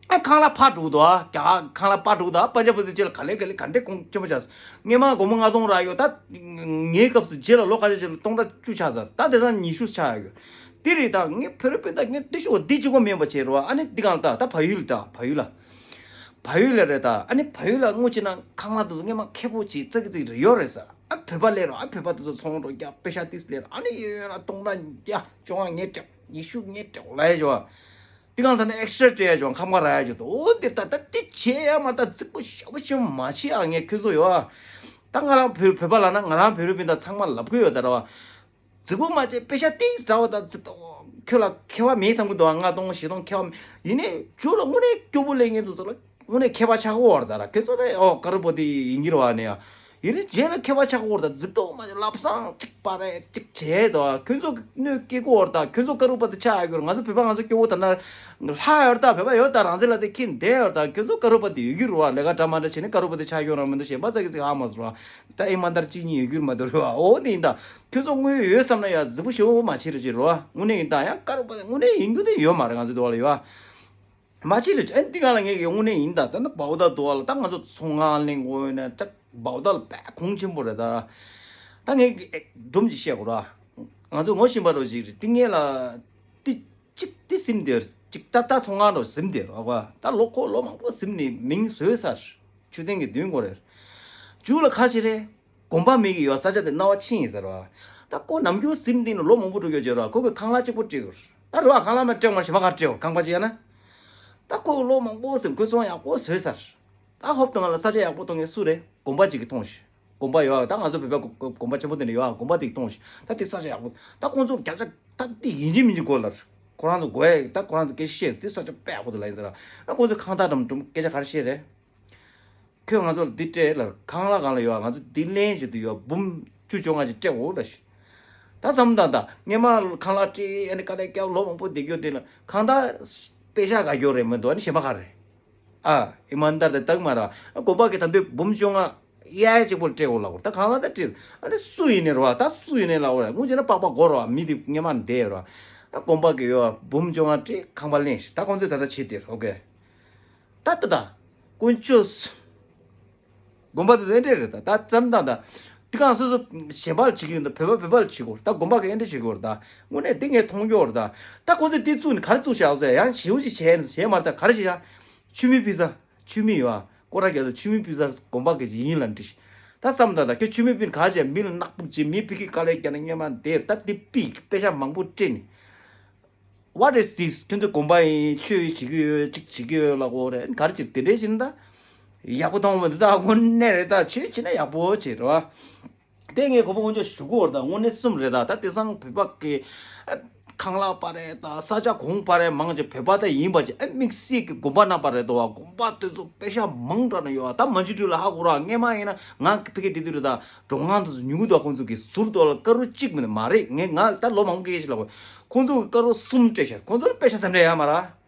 ཨ་ཁང་གླ་ཕར་འགྲོ་གི་འདུག་ཨ། རྒྱ་གར་ཁང་གླ་ཕར་འགྲོ་གི་འདུག་ཨ། པན་ཇབ་བ་སི་རྗེས་ལ་ག་ལེ་ག་ལེ་ག་འདྲེ་གོང་ཆེན་པོ་ཆགས་སོང་། སྔས་མ་སྒོར་མོ་ལྔ་སྟོང་རག་ཡོད། ད་ངའི་སྐབས་སུ་རྗེས་ལ་ལོ་ཁ་ཤས་རྗེས་ལ་སྟོང་ཕྲག་བཅུ་ཆགས་ཚར། ད་དེང་སང་ཉི་ཤུ་ཆགས་ཡོད། དེ་རེད། ད་ངས་བོད་རིགས་སྤུན་ཟླ་ངས་འདི་ཤོག་འདི་གཅིག་པོ་མིན་པ་བྱས་རོགས། ཨ་ནི་འདི་གང་ལ་ད་ད་བལ་ཡུལ་ད་བལ་ཡུལ་ལ། བལ་ཡུལ་ལ་རེད་ད། ཨ་ནི་བལ་ཡུལ་ལ་དངོས་ཅི་ན་ཁང་གླ་དེ་ཚོ་སྔས་མ་ཁེ་པོ་ཅིག་ཙག་གི་ཙིག་རེ་ཡོད་རེད་ཟེར། ཨ་བོད་པ་ལས་རོགས། ཨ་བོད་པ་དེ་ཚོ་ཚོང་རོགས་རྒྱག་པེ་ཤ་ཏིས་ལས་རོགས། ཨ་ནི་ཡོད་ཡོད་ན་སྟོང་ཕྲག་བརྒྱ་བཅོ་ལྔ་ངས་སྤྲད། ཉི་ཤུ་ངས་སྤྲད་ལ་ཡ་ཞོ། དེ་གང་ལྟར་ན་ཨེག་སི་ཊ་ར་སྤྲད་ཡ་ཅུང་ཁམ་ཁ་ར་ཡ་ཅུང་དོ། འོ་འདིར་ད་ད་དེ་བྱས་ཡ་མ་ད་རྫིག་པོ་ཞེ་པོ་ཞེ་པོ་མ་བྱེད་ཨ། ངས་ཁྱོད་ཚོ་ཡོད་ཨ། ད་ང་རང་བོད་བོད་པ་ལ་ན་ང་རང་བོད་རིགས་སྤུན་ཟླ་ཚང་མ་ལབ་གི་ཡོད་ད་ར་བ། རྫིག་པོ་མ་བྱེད། པེ་ཤ་ཏིས་འདྲ་བ་ད་རྫིག་ཏོ། ཁྱོད་ལ་ཁེ་བ་མེད་བསམ་གི་འདུག་ཨ། ལྔ་སྟོང་བཞི་སྟོང་ཁེ་བ་མེད། ཡིན་ནའི་ཇུ་ལ་དངོས་གནས་སྐྱོ་པོ་ལས་ངན་འདུག་ཚོ་ལ་དངོས་གནས་ཁེ་བ་ཆགས་ཀོ་བར་ད་ར། ཁྱོད་ཚོ་ད་ཨོ་ཀ་རུ་པ་ཏི་ཡིན་གྱི་ར་བ་ནས་ཡ། ཡིན་ནའི་རྗེས་ལ་ཁེ་བ་ཆགས་ཀོ་བར་ད་རྫིག་ཏོ་མ་བྱེད། ལབ་སང་གཅིག་པ་རེ་གཅིག་བྱས་དོ། ཁྱོད་ཚོ་གནོད་སྐྱེལ་གོ་བར་ད། ཁྱོད་ཚོ་ཀ་རུ་པ་ཏི་ཆགས་ཡོད་གི་ར། ང་ཚོ་བོད་པ་ང་ཚོ་སྐྱོ་བོ་ད་ན་ལྷག་ཡོད་ད། བོད་པ་ཡོད་ད། རང་བཙན་ལ་དེ་ཁྱེད་འདས་ཡོད་ད། ཁྱོད་ཚོ་ཀ་རུ་པ་ཏི་ཡོད་གི་ར་བ། ལས་ཀ་འདྲ་མ་འདྲ་བྱས་ནས་ཀ་རུ་པ་ཏི་ཆགས་ཡོད་ར་མི་འདུག་ཞེན་པ་ཙག་གི་ཙིག་ཧ་མ་སོང་ར། ད་ཨི་མ་དར་གཅིག་གཉིས་ཡོད་རྒྱུ་མ་འདུག་རེད་བ། འོ་དེ་ཡིན་ད། ཁྱོད་ཚོ་དངུལ་ཡོད་བསམ་ན་ཡ་རྫིག་པོ་ཞེ་པོ་མ་བྱེད་རོགས་བྱེད་རོགས། དངོས་གནས་ཡིན་ད། ཡང་ཀ་རུ་པ་དངོས་གནས་ཡིན་རྒྱུ་དེ་ཡོད་མ་རེད། ང་ཚོ་དུ་བ་ལ་ཡོད་ཨ། མ་བྱེད་རོགས། ཨ་འདི་གང་ལ་ངས་ཀྱི་དངོས་གནས་ཡིན་ད། ད་ནི་བའུ་ད་དུ་བ་ལ་ད་ང་ཚོ་ཚོང་ཁང་གླེང་དགོས་ཡོད་ན་ད་བའུ་ད་ལ་དཔེ་གོང་ཆེན་པོ་རེད་ད། ད་ངས་ཀྱི་སྒྲུང་ཅིག་བཤད་དགོས་ར། ང་ཚོ་ངོ་ཤེས་པ་རོ་ཅིག་རེད། དེ་ངས་ལ་དེ་གཅིག་དེ་སིམ་དེར་གཅིག་ད་ད་ཚོང་ཁང་རོ་སིམ་དེར་ར་བ། ད་ལོ་ཁོ་ལོ་མང་པོ་སིམ་ནས་མིང་བཟོས་ཚར། མཆོད་རྟེན་གྱི་མདུན་སྐོར་རེར། མཇུག་ལ་ཁ་ཆེ་རེ། དགོན་པ་མེད་ཀྱི་ཡོད། ས་ཆ་དེ་གནའ་བ་ཕྱིན་ཡིན་ཟེར་བ། ད་ཁོ་ནམ་རྒྱུན་སིམ་འདི་ནི་ལོ་མང་པོ་འགྲོ་ཡོད་ཅེས་ར། ཁོ་གི་ཁང་གླ་གཅིག་པོ་སྤྲད་དགོས་ར། རོ་ཨ་ཁང་གླ་མ་སྤྲད་མ་ཞེ་མ་ག་སྤྲད་བ་ཁང་པ་ཅི་ཡ་ན། ད་ཁོ་ལོ་མང་པོ་སིམ་ཁོས་ཚོང་ཡག་པོ་བཟོས་ཚར། ད་ཧོབ་ཏེ་ང་ལ་ས་ཆ་ཡག་པོ་གཏོང་མཁན་སུ་རེད། དགོན་པ་ཅིག་གི་མཐོང་ཞིག་དགོན་པ་ཡོད་ཨ། ད་ང་ཚོ་བོད་པའི་དགོན་པ་ཆེན་པོ་དེ་འདྲ་ཡོད་ཨ། དགོན་པ་དེ་གི་མཐོང་ཞིག་ད་དེ་ས་ཆ་ཡག་པོ། ད་ཁོང་ཚོ་བརྒྱ་ཆ་ད་དེ་ཡིན་གཅིག་མིན་གཅིག་དགོས་ལ། ཁོ་རང་ཚོ་དགོས་ཡ་ད་ཁོ་རང་ཚོ་སྐད་ཆ་བཤད་དེ་ས་ཆ་དཔེ་ཡག་པོ་དེ་ལ་ཡིན་ཟེར་ཨ། ཁོང་ཚོ་ཁང་ཐག་འགྲམ་འགྲམ་སྐད་ཆ་ག་རེ་བཤད་རེད། ཁྱོད་ང་ཚོ་ལ་འདི་སྤྲད་ལ་ཁང་གླ་གང་ལ་ཡོད་ང་ཚོ་འདི་ལེན་བྱེད་དུ་ཡོད་འབུམ་བཅུ་བཅོ་ལྔ་ཅིག་སྤྲད་འོ་ལ་ཤི། ད་བསམ་དང་ད་སྔས་མ་ཁང་གླ་སྤྲད་ཨ་ནི་དཀའ་ལས་བརྒྱབ་ལོ་མང་པོ་བསྡད་རྒྱུ་དེ་ལ་གང་ལྟར་པེ་ཤ་ག་རྒྱུ་རེད་མི་འདུག་ཨ་ནི་གཞན་པ་ག་རེད། ཨ་ཨི་མན་དར་དེ་དག་མ་ར་དགོན་པ་གི་ད་འདོད་འབུམ་བཅོ་ལྔ་གཡས་གཅིག་པོ་སྤྲད་འོ་ལ་འོ་ད་གང་ལ་ད་སྤྲད་ཨ་ནི་སུ་ཡིན་ནས་ར་བ་ད་སུ་ཡིན་ནས་ལ་འོ་ར་སྔོན་ཆད་ན་པགས་པ་སྒོ་ར་བ་མི་དེ་སྔས་མ་འདས་ར་ཨ་དགོན་པ་གི་ཡོ་བ་འབུམ་བཅོ་ལྔ་སྤྲད་ཁང་པ་ལེན་ཞིག་ད་ཁོང་ཚོས་ད་ལྟ་བྱེད་དེ་ཨོ་ཀེ། ད་ལྟ་ད་དཀོན་མཆོག་དགོན་པ་དེ་ཚོ་ཨེ་འདྲས་རེད་ད། ད་ཙམ་དང་ད་དེ་གང་སོ་སོ་གཞན་པ་ལ་བྱེད་ཀྱི་ཡོད་ད། བོད་པ་བོད་པ་ལ་བྱེད་དགོས་ད། དགོན་པ་གི་ཨེ་འདྲས་བྱེད་དགོས་ད། དངོས་གནས་དེ་ངས་མཐོང་རྒྱུ་རེད་ད། ད་ཁོ་ཚོས་དེ་བཙུགས་ནས་ག་རེ་བཙུགས་བཞག་ཟེར་ཡང་ཞེའུ་ཅིག་བྱས་ནས་བྱས་མ་རེད་ད། ག་རེ་བྱེད་ཡ། ཆུ་མིག་པི་ཛ། ཆུ་མིག་ཡོད་ཨ། སྐོར་ར་རྒྱག་ད་ཆུ་མིག་པི་ཛ་དགོན་པ་གི་ཡིན་ལ་འདྲི། ད་བསམ་ད་ད་ཁྱོད་ཆུ་མིག་པི་ཛ་ག་བྱས་མི་ལ་ནག་པོ་བྱེད་མི་ཕ་གི་དཀའ་ལས་རྒྱག་ན་སྔས་མ་འདས་ད་དེ་པི་པེ་ཤ་མང་པོ་སྤྲད་ནས། What is this? ཁྱོད་ཚོ་དགོན་པ་ཡིན་ཆོས་ཡིན་བྱེད་ཀྱི་ཡོད་ཅིག་བྱེད་ཀྱི་ཡོད་ལ་གོ་རེད་ག་རེ་བྱེད་དེ་འདྲས་བྱེད་ན་ད། ཡག་པོ་མཐོང་མི་འདུག་ད་དངོས་གནས་རེད་ད་ཆོས་བྱེད་ན་ཡག་པོ་བྱེད་རེད་བ། དེ་ངས་གོ་བ་དངོས་འཇོག་ཞུ་གོ་རེད་ད་དངོས་གནས་གསུམ་རེད་ད་ད་དེང་སང་བོད་པ་གི་ཁང་གླ་པ་རེད་ད་ས་ཆ་གོང་པ་རེད་མང་ཆེ་བོད་པ་ད་ཡིན་པ་ཅིག་ཨ་དམིགས་བསལ་གི་དགོན་པ་རྣམ་པ་རེད་དོ་བ་དགོན་པ་དེ་ཚོ་པེ་ཤ་མང་དྲགས་ན་ཡོད་བ་ད་མ་འཇུ་དུས་ལ་ཧ་གོ་ར་སྔས་མ་ཡིན་ན་ང་ཕ་གི་དེ་དུས་རེད་ད། གྲོང་ཁང་དུ་ཉུང་དུ་ཁོང་ཚོ་གི་ཟུར་དུ་ལ་དཀར་རོ་གཅིག་མིན་མ་རེད། ངས་ང་ད་ལོ་མང་པོ་སྐད་ཆ་ལབ་ཁོང་ཚོ་གི་དཀར་རོ་གསུམ་སྤྲད་ཤར་ཁོང་ཚོ་ལ་པེ་ཤ་ཟམ་རེ་ཡ་མ་ར།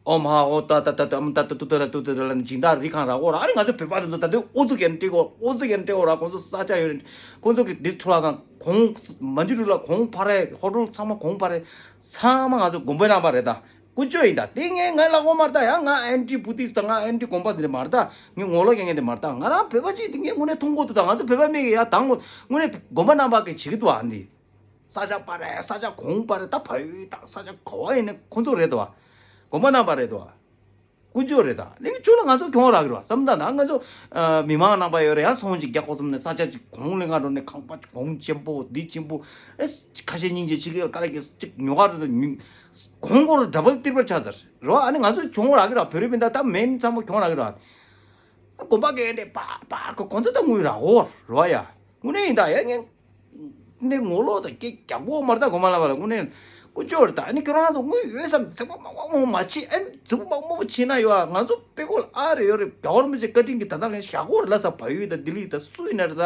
ཨོ་མ་ཨོ་ད་ད་ད་ད་ད་ད་ད་ད་ད་ད་ད་ད་ད་ད་སྦྱིན་བདག་རི་ཁང་ར་ཨོ་ར་ཨ་ནི་ང་ཚོ་བོད་པ་དེ་ཚོ་ད་དུང་ཨོ་ཚུགས་ཀྱི་སྤྲད་གོ་ཨོ་ཚུགས་ཀྱི་སྤྲད་གོ་ར་ཁོང་ཚོ་ས་ཆ་ཡོད་རེད། ཁོང་ཚོ་གི་ཌིས་ཁྲོ་ལ་དང་གོང་མ་འཇུ་རུ་ལ་གོང་འཕར་རེད་ཧོ་ཊལ་ཚང་མ་གོང་འཕར་རེད། ཚང་མ་ང་ཚོ་དགོན་པའི་རྣམ་པ་རེད་ད། ཀུན་སྤྱོད་ཡིན་ད། དེ་ངས་ང་ལ་འོ་མ་རེད་ད་ཡང་ང་ཨན་ཊི་བུ་དིསྟ་ང་ཨན་ཊི་དགོན་པ་དེ་འདྲ་མ་རེད་ད། ངས་ངོ་ལོག་རྒྱག་མཁན་དེ་མ་རེད་ད། ང་རང་བོད་པ་ཅིག་དེ་ངས་དངོས་གནས་མཐོང་གོ་འདུག་ད། ང་ཚོ་བོད་པ་མི་གི་ཡ་དང་དངོས་གནས་དགོན་པ་རྣམ་པ་གི་བྱེད་ཀྱི་འདུག་ཨ་འདི། ས་ཆ་པ་རེད་ས་ཆ་གོང་པ་རེད་ད། ཕ་ཡུལ་དང་ས་ཆ་ག་བ་ཡིན་ནས་ཁོང་ཚོ་རེད་དོ། དགོན་པ་རྣམ་པ་རེད་དོ། ཀུན་སྤྱོད་རེད་ད། ལེགས་ཆུ་ལ་ང་ཚོ་གྱོང་རག་གི་རེད་བ་བསམ་ད་ན་ང་ཚོ་མི་མང་རྣམ་པ་ཡོད་རེད་ཡང་ཚོང་ཅིག་རྒྱག་དགོས་བསམ་ནས་ས་ཆ་ཅིག་གོང་ལེ་ང་འགྲོ་ནས་ཁང་པ་གོང་ཆེན་པོ་འདི་ཆེན་པོ་ཨེ་ཁ་ཤས་སྙིང་རྗེ་ཆེ་གི་ཀ་ལ་གི་ཅིག་ཉོ་ག་རེད་ད། གོང་གོང་རུ་ཌ་བལ་ཏིར་བལ་ཆགས་ཚར་རེད་བ། ཨ་ནི་ང་ཚོ་གྱོང་རག་གི་རེད་བ། བོད་རིགས་མི་འདྲ་ད་མེན་ཚང་མ་གྱོང་རག་གི་རེད་བ། དགོན་པ་གི་འདྲ་པ་པ་ཁོ་ཁོང་ཚོ་ད་དངུལ་རག་གོ་རེད་བ་ཡ། དངོས་གནས་ཡིན་ད་ཡ་ངས། ནས་ངོ་ལོག་དང་སྐད་རྒྱག་པོ་མ་རེད་ད། གོ་མ་ལ་བ་ལ་དངོས་གནས་ཀུན་སྤྱོད་རེད་ད། ཨ་ནི་ཁྱོད་རང་ཚོ་དངུལ་ཡོད་བསམ་རྫིག་པོ་མང་པོ་མང་པོ་མ་བྱེད། ཨ་ནི་རྫིག་པོ་མང་པོ་མང་པོ་བྱེད་ན་ཡོད་ཨ། ང་ཚོ་དཔེ་ཁོ་ལ་ཨ་རེ་ཡོད་རེད། རྒྱ་གར་མི་ཚེ་བཀའ་དྲིན་གྱི་ད་ལྟ་ངས་བཞག་གོ་རེད་ལ་ས་བ་ཡོད་ད་ལྡི་ལི་ད་སུ་ཡིན་ན་རེད་ད།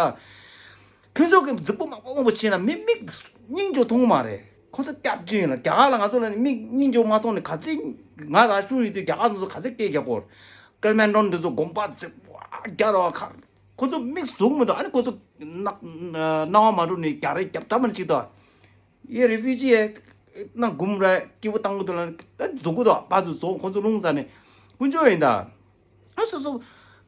ཁྱོད་ཚོ་གི་རྫིག་པོ་མང་པོ་མང་པོ་བྱེད་ན་མི་མིག་སྙིང་རྗེ་མཐོང་མ་རེད། ཁོ་ཚོ་སྐྱབས་བཅོལ་ཡིན་ལ་རྒྱ་གར་ལ་ང་ཚོ་ལ་ནི་མིག་སྙིང་རྗེ་མ་མཐོང་ནས་ག་ཚོད་ང་ར་ཤུ་ཡིན་དུས་རྒྱ་གར་ཚོ་ག་ཚོད་སྐད་རྒྱག་གོ་རེད། ཀལ་མན་ཌོན་འདི་ཚོ་དགོན་པ་རྫིག་པོ་རྒྱ་ར་ཁ། ཁོ་ཚོ་མིག་ཟུག་མི་འདུག་ཨ་ནི་ཁོ་ཚོ་ནག་སྣང་བ་མ་འགྲོ་ནས་རྒྱ་རེ་རྒྱབ་གྲབས་མ་ཅིག་འདུག་ཡེ་རི་ཕུ་ཇི་ཡེ་ན་འགུམ་ར་སྐྱིད་པོ་བཏང་གི་འདུག་ལ་ད་འཛུགས་གི་འདུག་པ་ཚོ་བཟོ་ཁོ་ཚོ་རླུང་ཟ་ནས་དཀོན་མཆོག་ཡིན་ད། ཨ་སོ་སོ་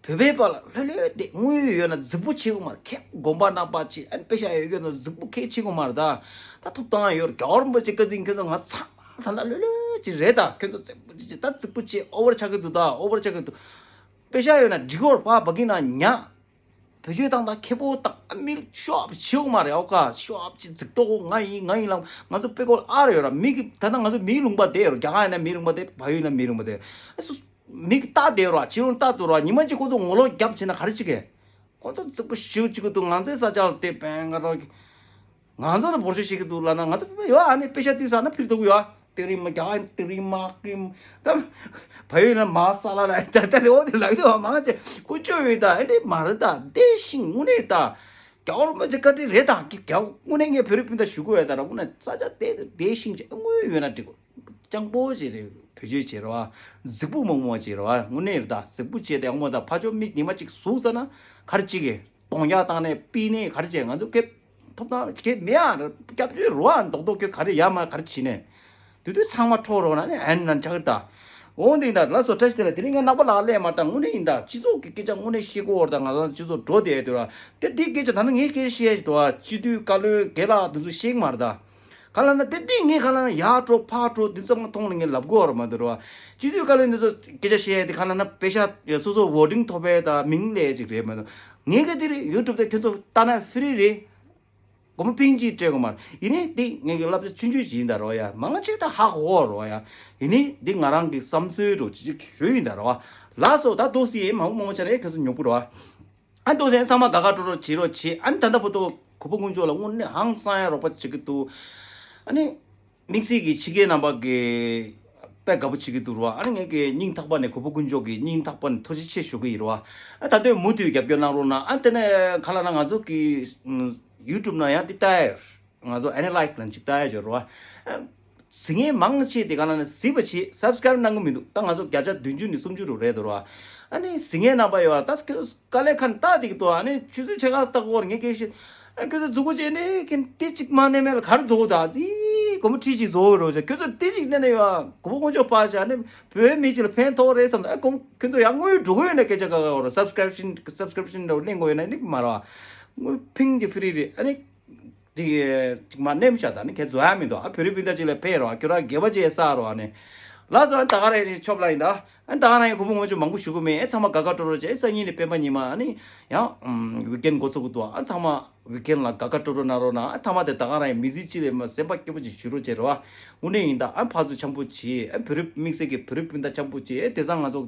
བོད་པའི་པ་ལ་ལྷོད་ལྷོད་དེ་དངུལ་ཡོད་ན་རྫིག་པོ་བྱེད་དགོས་མ་རེད། ཁྱེད་དགོན་པ་རྣམ་པ་ཅིག་ཨ་ནི་པེ་ཤ་ཡོད་ཡོད་ན་རྫིག་པོ་ཁྱེད་བྱེད་དགོས་མ་རེད་ད། ད་ཐུབ་ཐང་ཡོད་རྒྱ་གར་རིན་པོ་ཆེ་བཀའ་དྲིན་ཁྱེད་ཚོ་ང་ཚང་མ་ད་ལྟ་ལྷོད་ལྷོད་ཅིག་རེད་ད། ཁྱེད་ཚོ་རྫིག་པོ་ཅིག་ད་རྫིག་པོ་བྱེད་ཨོ་བར་ཆགས་ཀྱི་འདུག་ད། ཨོ་བར་ཆགས་ཀྱི་འདུག་པེ་ཤ་ཡོད་ན་འགྲིག་གོ་ར་ཕ་བ་གི་ན་ཉ། བེད་སྤྱོད་བཏང་དང་ཁེ་པོ་བཏང་ཨ་མི་ཤོབ་ཞིག་མ་རེད། ཨོ་ཀ་ཤོབ་ཅིག་རྫིག་ཏོག་ང་ཡིན་ང་ཡིན་ལ་ང་ཚོ་དཔེ་ཀོལ་ཨ་རེ་ཡོད་ར། མི་གི་ད་ལྟ་ང་ཚོ་མིའི་ལུང་པ་དེ་ཡོད་ར། རྒྱ་གར་ཡིན་ན་མིའི་ལུང་པ་དེ་བ་ཡོད་ན་མིའི་ལུང་པ་དེ་ཨ་སུ་མི་གི་ལྟ་དེ་ཡོད་ར། ཕྱི་ལོགས་ལྟ་དུ་ར་ཉི་མ་གཅིག་ཁོ་ཚོ་ངོ་ལོག་རྒྱབ་བྱས་ན་ག་རེ་བྱེད་གི། ཁོ་ཚོ་རྫིག་པོ་ཞིག་བྱེད་གི་འདུག་ང་ཚོའི་ས་ཆ་ལ་དེ་པན་ག་ར། ང་ཚོ་ལ་འབོར་ཆེན་བཤད་ཀྱི་འདུག་ལབ་ན་ང་ཚོ་ཕེབས་ཡོད་ཨ་ནི་པེ་ཤ་ཏི་ས་ན་ཕིར་ཐུག་ཡོད་ཨ། ཏི་རི་མ་རྒྱ་ཨ་ཏི་རི་མ་ཀིམ་ད་བ་ཡོད་ན་མ་ས་ལ་ལ་ད་ད་ལེ་འོ་དེ་ལག་ཡོད་མང་ཆེ་ཀུ་ཅོ་ཡོད་ད་ཨེ་འདྲེ་མ་རེད་ད། བདེ་ཞིང་དངོས་གནས་ད་རྒྱ་བོར་མ་ཆེ་བཀའ་དྲིན་རེད་ད། ཀི་རྒྱ་དངོས་གནས་ངས་བོད་རིགས་སྤུན་ཟླ་ཞུ་གི་ཡོད་ད་ར་དངོས་གནས་ས་ཆ་དེ་བདེ་ཞིང་ཆེ་དངོས་ཡོད་ན་འགྲིག་གོ་སྤྱང་པོ་ཞིག་རེད། བེད་སྤྱོད་བྱེད་རོགས་ཨ། རྫིག་པོ་མང་མང་བྱེད་རོགས་ཨ། དངོས་གནས་རེད་ད། རྫིག་པོ་བྱེད་དེ་ཡག་མོ་ད། ཕ་ཆོ་མིག་ཉི་མ་གཅིག་ཟུག་ཟ་ན་ག་རེ་བྱེད་གི། གདོང་ཡག་བཏང་ནས་པི་ནས་ག་རེ་བྱེད། ང་ཚོ་སྐད་ཐོབ་ཐང་སྐད་མེད་ཨ། སྐྱབས་བཅོལ་རོགས་ཨ། རྡོག་རྡོག་ཁྱོད་ག་རེ་ཡ་མ་ག་རེ་བྱེད་ནས་དུས་དུས་ཚང་མ་འཕྲོག་རོགས་ན་ནི་ཨན་ན་ཆག་གི་ད། འོང་དེ་ད་ལ་སོ་བཀྲ་ཤིས་བདེ་ལེགས། དེ་རིང་ང་ནག་པ་ལག་ལས་མ་ད་དངོས་གནས་ཡིན་ད། སྤྱི་ཚོགས་ཀྱི་སྐད་ཆ་དངོས་གནས་བཤད་དགོས་བར་ད་ང་རང་སྤྱི་ཚོགས་འགྲོ་བསྡད་དུས་ར་དེ་དེའི་སྐད་ཆ་ད་ནི་ངའི་སྐད་ཆ་བཤད་ཞིག་འདུག་ཨ། སྤྱི་འཐུས་བཀའ་བློན་རྒན་ལགས་དེ་ཚོ་བཤད་གི་མ་རེད་ད། ག་ལ་ན་དེ་དེ་ངས་ག་ལ་ན་ཡར་འགྲོ་ཕར་འགྲོ་དེ་ཚང་མ་མཐོང་ནས་ངས་ལབ་དགོས་བར་མ་འདུག་ར་བ། སྤྱི་འཐུས་བཀའ་བློན་དེ་ཚོ་སྐད་ཆ་བཤད་དེ་ག་ལ་ན་པེ་ཤ་སོ་སོ་ཝོ་ཊིང་ཐོབ་པའི་ད་མིང་ལས་ཅིག་རེད་མ་གཏོགས་ངས་ག་དེ་རེད། ཡུ་ཊུབ་དེ་ཁྱོད་ཚོ་ལྟ་ན་ཧྥི་རི་རེད། སྒོར་མོ་ཕིང་གཅིག་སྤྲད་དགོས་མ་རེད། ཡིན་ནའི་འདི་ངེད་ཀྱི་བསླབ་བྱ་ཆུང་ཆུང་ཅིག་ཡིན་ད་རོ་ཡ། མང་ཆེ་ད་ཧ་གོ་རོ་ཡ། ཡིན་ནའི་འདི་ང་རང་གི་བསམ་ཚུལ་རོ་ཅི་ཅིག་ཞུ་ཡིན་ད་རོ། ལགས་སོ་ད་འདུག་སེ་མང་པོ་མང་པོ་བྱས་ནས་ཁྱེད་ཚོ་ཉོབ་པོ་རོ། ཨ་འདུག་སེ་ཚང་མ་དགའ་དགའ་སྤྲོ་སྤྲོ་བྱེད་རོགས་བྱེད། ཨ་ནི་ད་ལྟ་བར་དུ་གུས་པ་དཀོན་མཆོག་ལ་དངོས་གནས་ཧང་སང་ཡ་རོགས་པ་བྱེད་ཀྱི་འདུག་ཨ་ནི། དམིགས་བསལ་གྱི་ཕྱི་རྒྱལ་རྣམ་པ་གི་དཔེ་དགའ་པོ་བྱེད་ཀྱི་འདུག་རོ། ཨ་ནི་ངས་ཀྱི་སྙིང་ཐག་པ་ནས་གུས་པ་དཀོན་མཆོག་གི་སྙིང་ཐག་པ་ནས་ཐུགས་རྗེ་ཆེ་ཞུ་གི་ཡིན་རོ། ཨ་ད་དུང་མུ་མཐུད་རྒྱབ་སྐྱོར་གནང་རོགས་གནང་། ཨ་དེ་ནས་ག་ལ་ན་ང་ཚོ་གི་ཡུ་ཊུབ་ན་ཡང་འདི་ལྟ་ཡ། ང་ཚོ་ཨེ་ན་ལའི་སི་ལ་ཅིག་ལྟ་ཡ་ཅིག་ཡོད་རེད་བ། གཟིགས་མཁན་མང་ཆེ་དེ་ག་ལ་ནི་གཟིགས་པ་བྱེད། སབ་སི་ཀ་རེབ་གནང་གི་མི་འདུག་ད་ང་ཚོ་བརྒྱ་ཆ་བདུན་ཅུ་ནས་སུམ་ཅུ་རུ་རེད་འདུག་ར། ཨ་ནི་གཟིགས་མཁན་རྣམ་པ་ཡོད་ད་དཀའ་ལས་ཁ་ནས་ལྟ་བསྡད་ཀྱི་འདུག་ཨ་ནི་ཆུ་ཚོད་ཕྱེད་ཀ་ལྟ་གོ་ངས་སྐད་བཤད། ཨ་ཁྱོད་ཚོ་མཛུབ་གུ་བྱས་ནས་ཁྱེད་ཏི་གཅིག་མ་ནས་མེད་ལ་ག་རེ་བཟོ་གོ་ད་ཙི་སྒོར་མོ་ཁྲི་གཅིག་བཟོ་གོ་རོགས་བྱས། ཁྱོད་ཚོ་ཏི་གཅིག་ནས་ནས་ཡོད་གོ་བོ་དཀོན་མཆོག་ཕར་བཞག་ནས་བོད་མི་གཅིག་ལ་ཕན་ཐོགས་རེད་བསམ་ད། ཨ་ཁྱོད་ཚོ་ཡང་དངུལ་འགྲོ་གི་ཡོད་ན་སྐད་ཆ་ག་ག་གོ་རོགས། སབ་སི་ཀ་རིབ་ཤན་སབ་སི་ཀ་རིབ་ཤན་འདྲ་བོ་ལེན་དགོས་ཡོད་ན་ནི་མ་རེད་བ། དངུལ་ཕིང་གི་ཧྥི་རི་རེད། ཨ་ནི། དེ་གི་ཅིག་མ་ནེམ་ཤ་ད་ནི་ཁྱེད་བཟོ་ཡ་མི་འདུག་ཨ་བོད་རིགས་སྤུན་ཟླ་ཅིག་ལ་ཕན་རོགས། ཁྱོད་རང་དགེ་བ་ཅིག་བསགས་རོགས་ཨ་ནི། ལགས་སོ། ཨ་ད་ག་རེ་ཆོབ་ལ་ཡིན་ད། ཨ་ད་ག་རང་ཡིན་གོ་བོ་དཀོན་མཆོག་མང་པོ་ཞུ་གི་མེད། ཨ་ཚང་མ་དགའ་དགའ་སྤྲོ་སྤྲོ་བྱས། ཨ་སང་ཉིན་ནི་སྤེན་པ་ཉི་མ་ཨ་ནི་ཡང་ཝིག་ཨེན་འགོ་ཚུགས་ཀྱི་འདུག་ཨ་ཚང་མ་ཝིག་ཨེན་ལ་དགའ་དགའ་སྤྲོ་སྤྲོ་གནང་རོགས་གནང་། ཨ་ཐ་མ་དེ་ད་ག་རང་ཡིན་མི་ཚེ་གཅིག་ལས་མ་སེམས་པ་སྐྱིད་པོ་ཅིག་ཞུ་རོགས་བྱེད་རོགས་ཨ། དངོས་གནས་ཡིན་ད། ཨ་ཕར་ཚུར་འཆམ་པོ་བྱེད། ཨ་བོད་རིགས་དམིགས་བསལ་གྱི་བོད་རིགས་སྤུན་ཟླ་འཆམ་པོ་བྱེད། ཨ་དེང་སང་ང་ཚོ་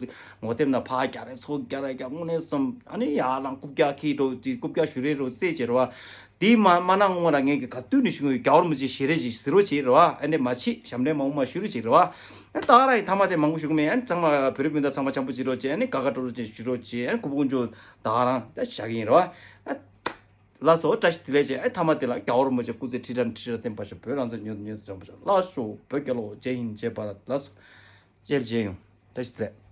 ངོ་དེབ་ན་ཕར་རྒྱག་རེ་ཚུར་རྒྱག་རེ་རྒྱག་དངོས་གནས་སམ། ཨ་ནི་ཡར་ལངས་རྐུབ་བཀྱག་ཁྱེར་རོགས་ཅིག་རྐུབ་བཀྱག་ཞུ་རེ་རོགས་བྱེད་བྱེད་རོགས་ཨ། དེ་མ་མ་གནང་སྔོན་ལ་ངས་ཀྱི་ག་དུས་ནས་ཞུ་གི་ཡོད། རྒྱལ་བ་རིན་པོ་ཆེ་ཞལ་རས་ཅིག་གཟིགས་རོགས་བྱེད་རོགས་ཨ། ཨ་ནི་མ་བྱེད་ཞབས་འདྲེན་མང་པོ་མ་ཞུ་རོགས་བྱེད་རོགས་ཨ། ཨ་ད་ག་རང་ཡིན་ཐ་མ་དེ་མང་པོ་ཞུ་གི་མེད། ཨ་ཚང་མ་བོད་རིགས་སྤུན་ཟླ་ཚང་མ་འཆམ་པོ་བྱེད་རོགས་བྱེད། ཨ་ནི་དགའ་དགའ་སྤྲོ་སྤྲོ་ཅིག་ཞུ་རོགས་བྱེད། ཨ་ནི་གུས་པ་དཀོན་མཆོག་ད་ག་རང་ད་བཞག་གི་ཡིན་རོགས་ཨ། ལགས་སོ། བཀྲ་ཤིས་བདེ་ལེགས་བྱས། ཨ་ཐ་མ་དེ་ལ་རྒྱལ་བ་རིན་པོ་ཆེ་སྐུ་ཚེ་ཁྲི་ཕྲག་ཁྲི་ཕྲག་བརྟན་པར་ཤོག་བོད་རང་བཙན་མྱུར་དུ་མྱུར་དུ་འབྱུང་བར་ཤོག་ལགས་སོ། བོད་རྒྱལ་ལོ། ཇེ་ཧིན། ཇེ་བྷ་རད། ལགས་སོ། ཇེ་ལ་ཇེ་ཡོང་། བཀྲ་ཤིས་བདེ་ལེགས།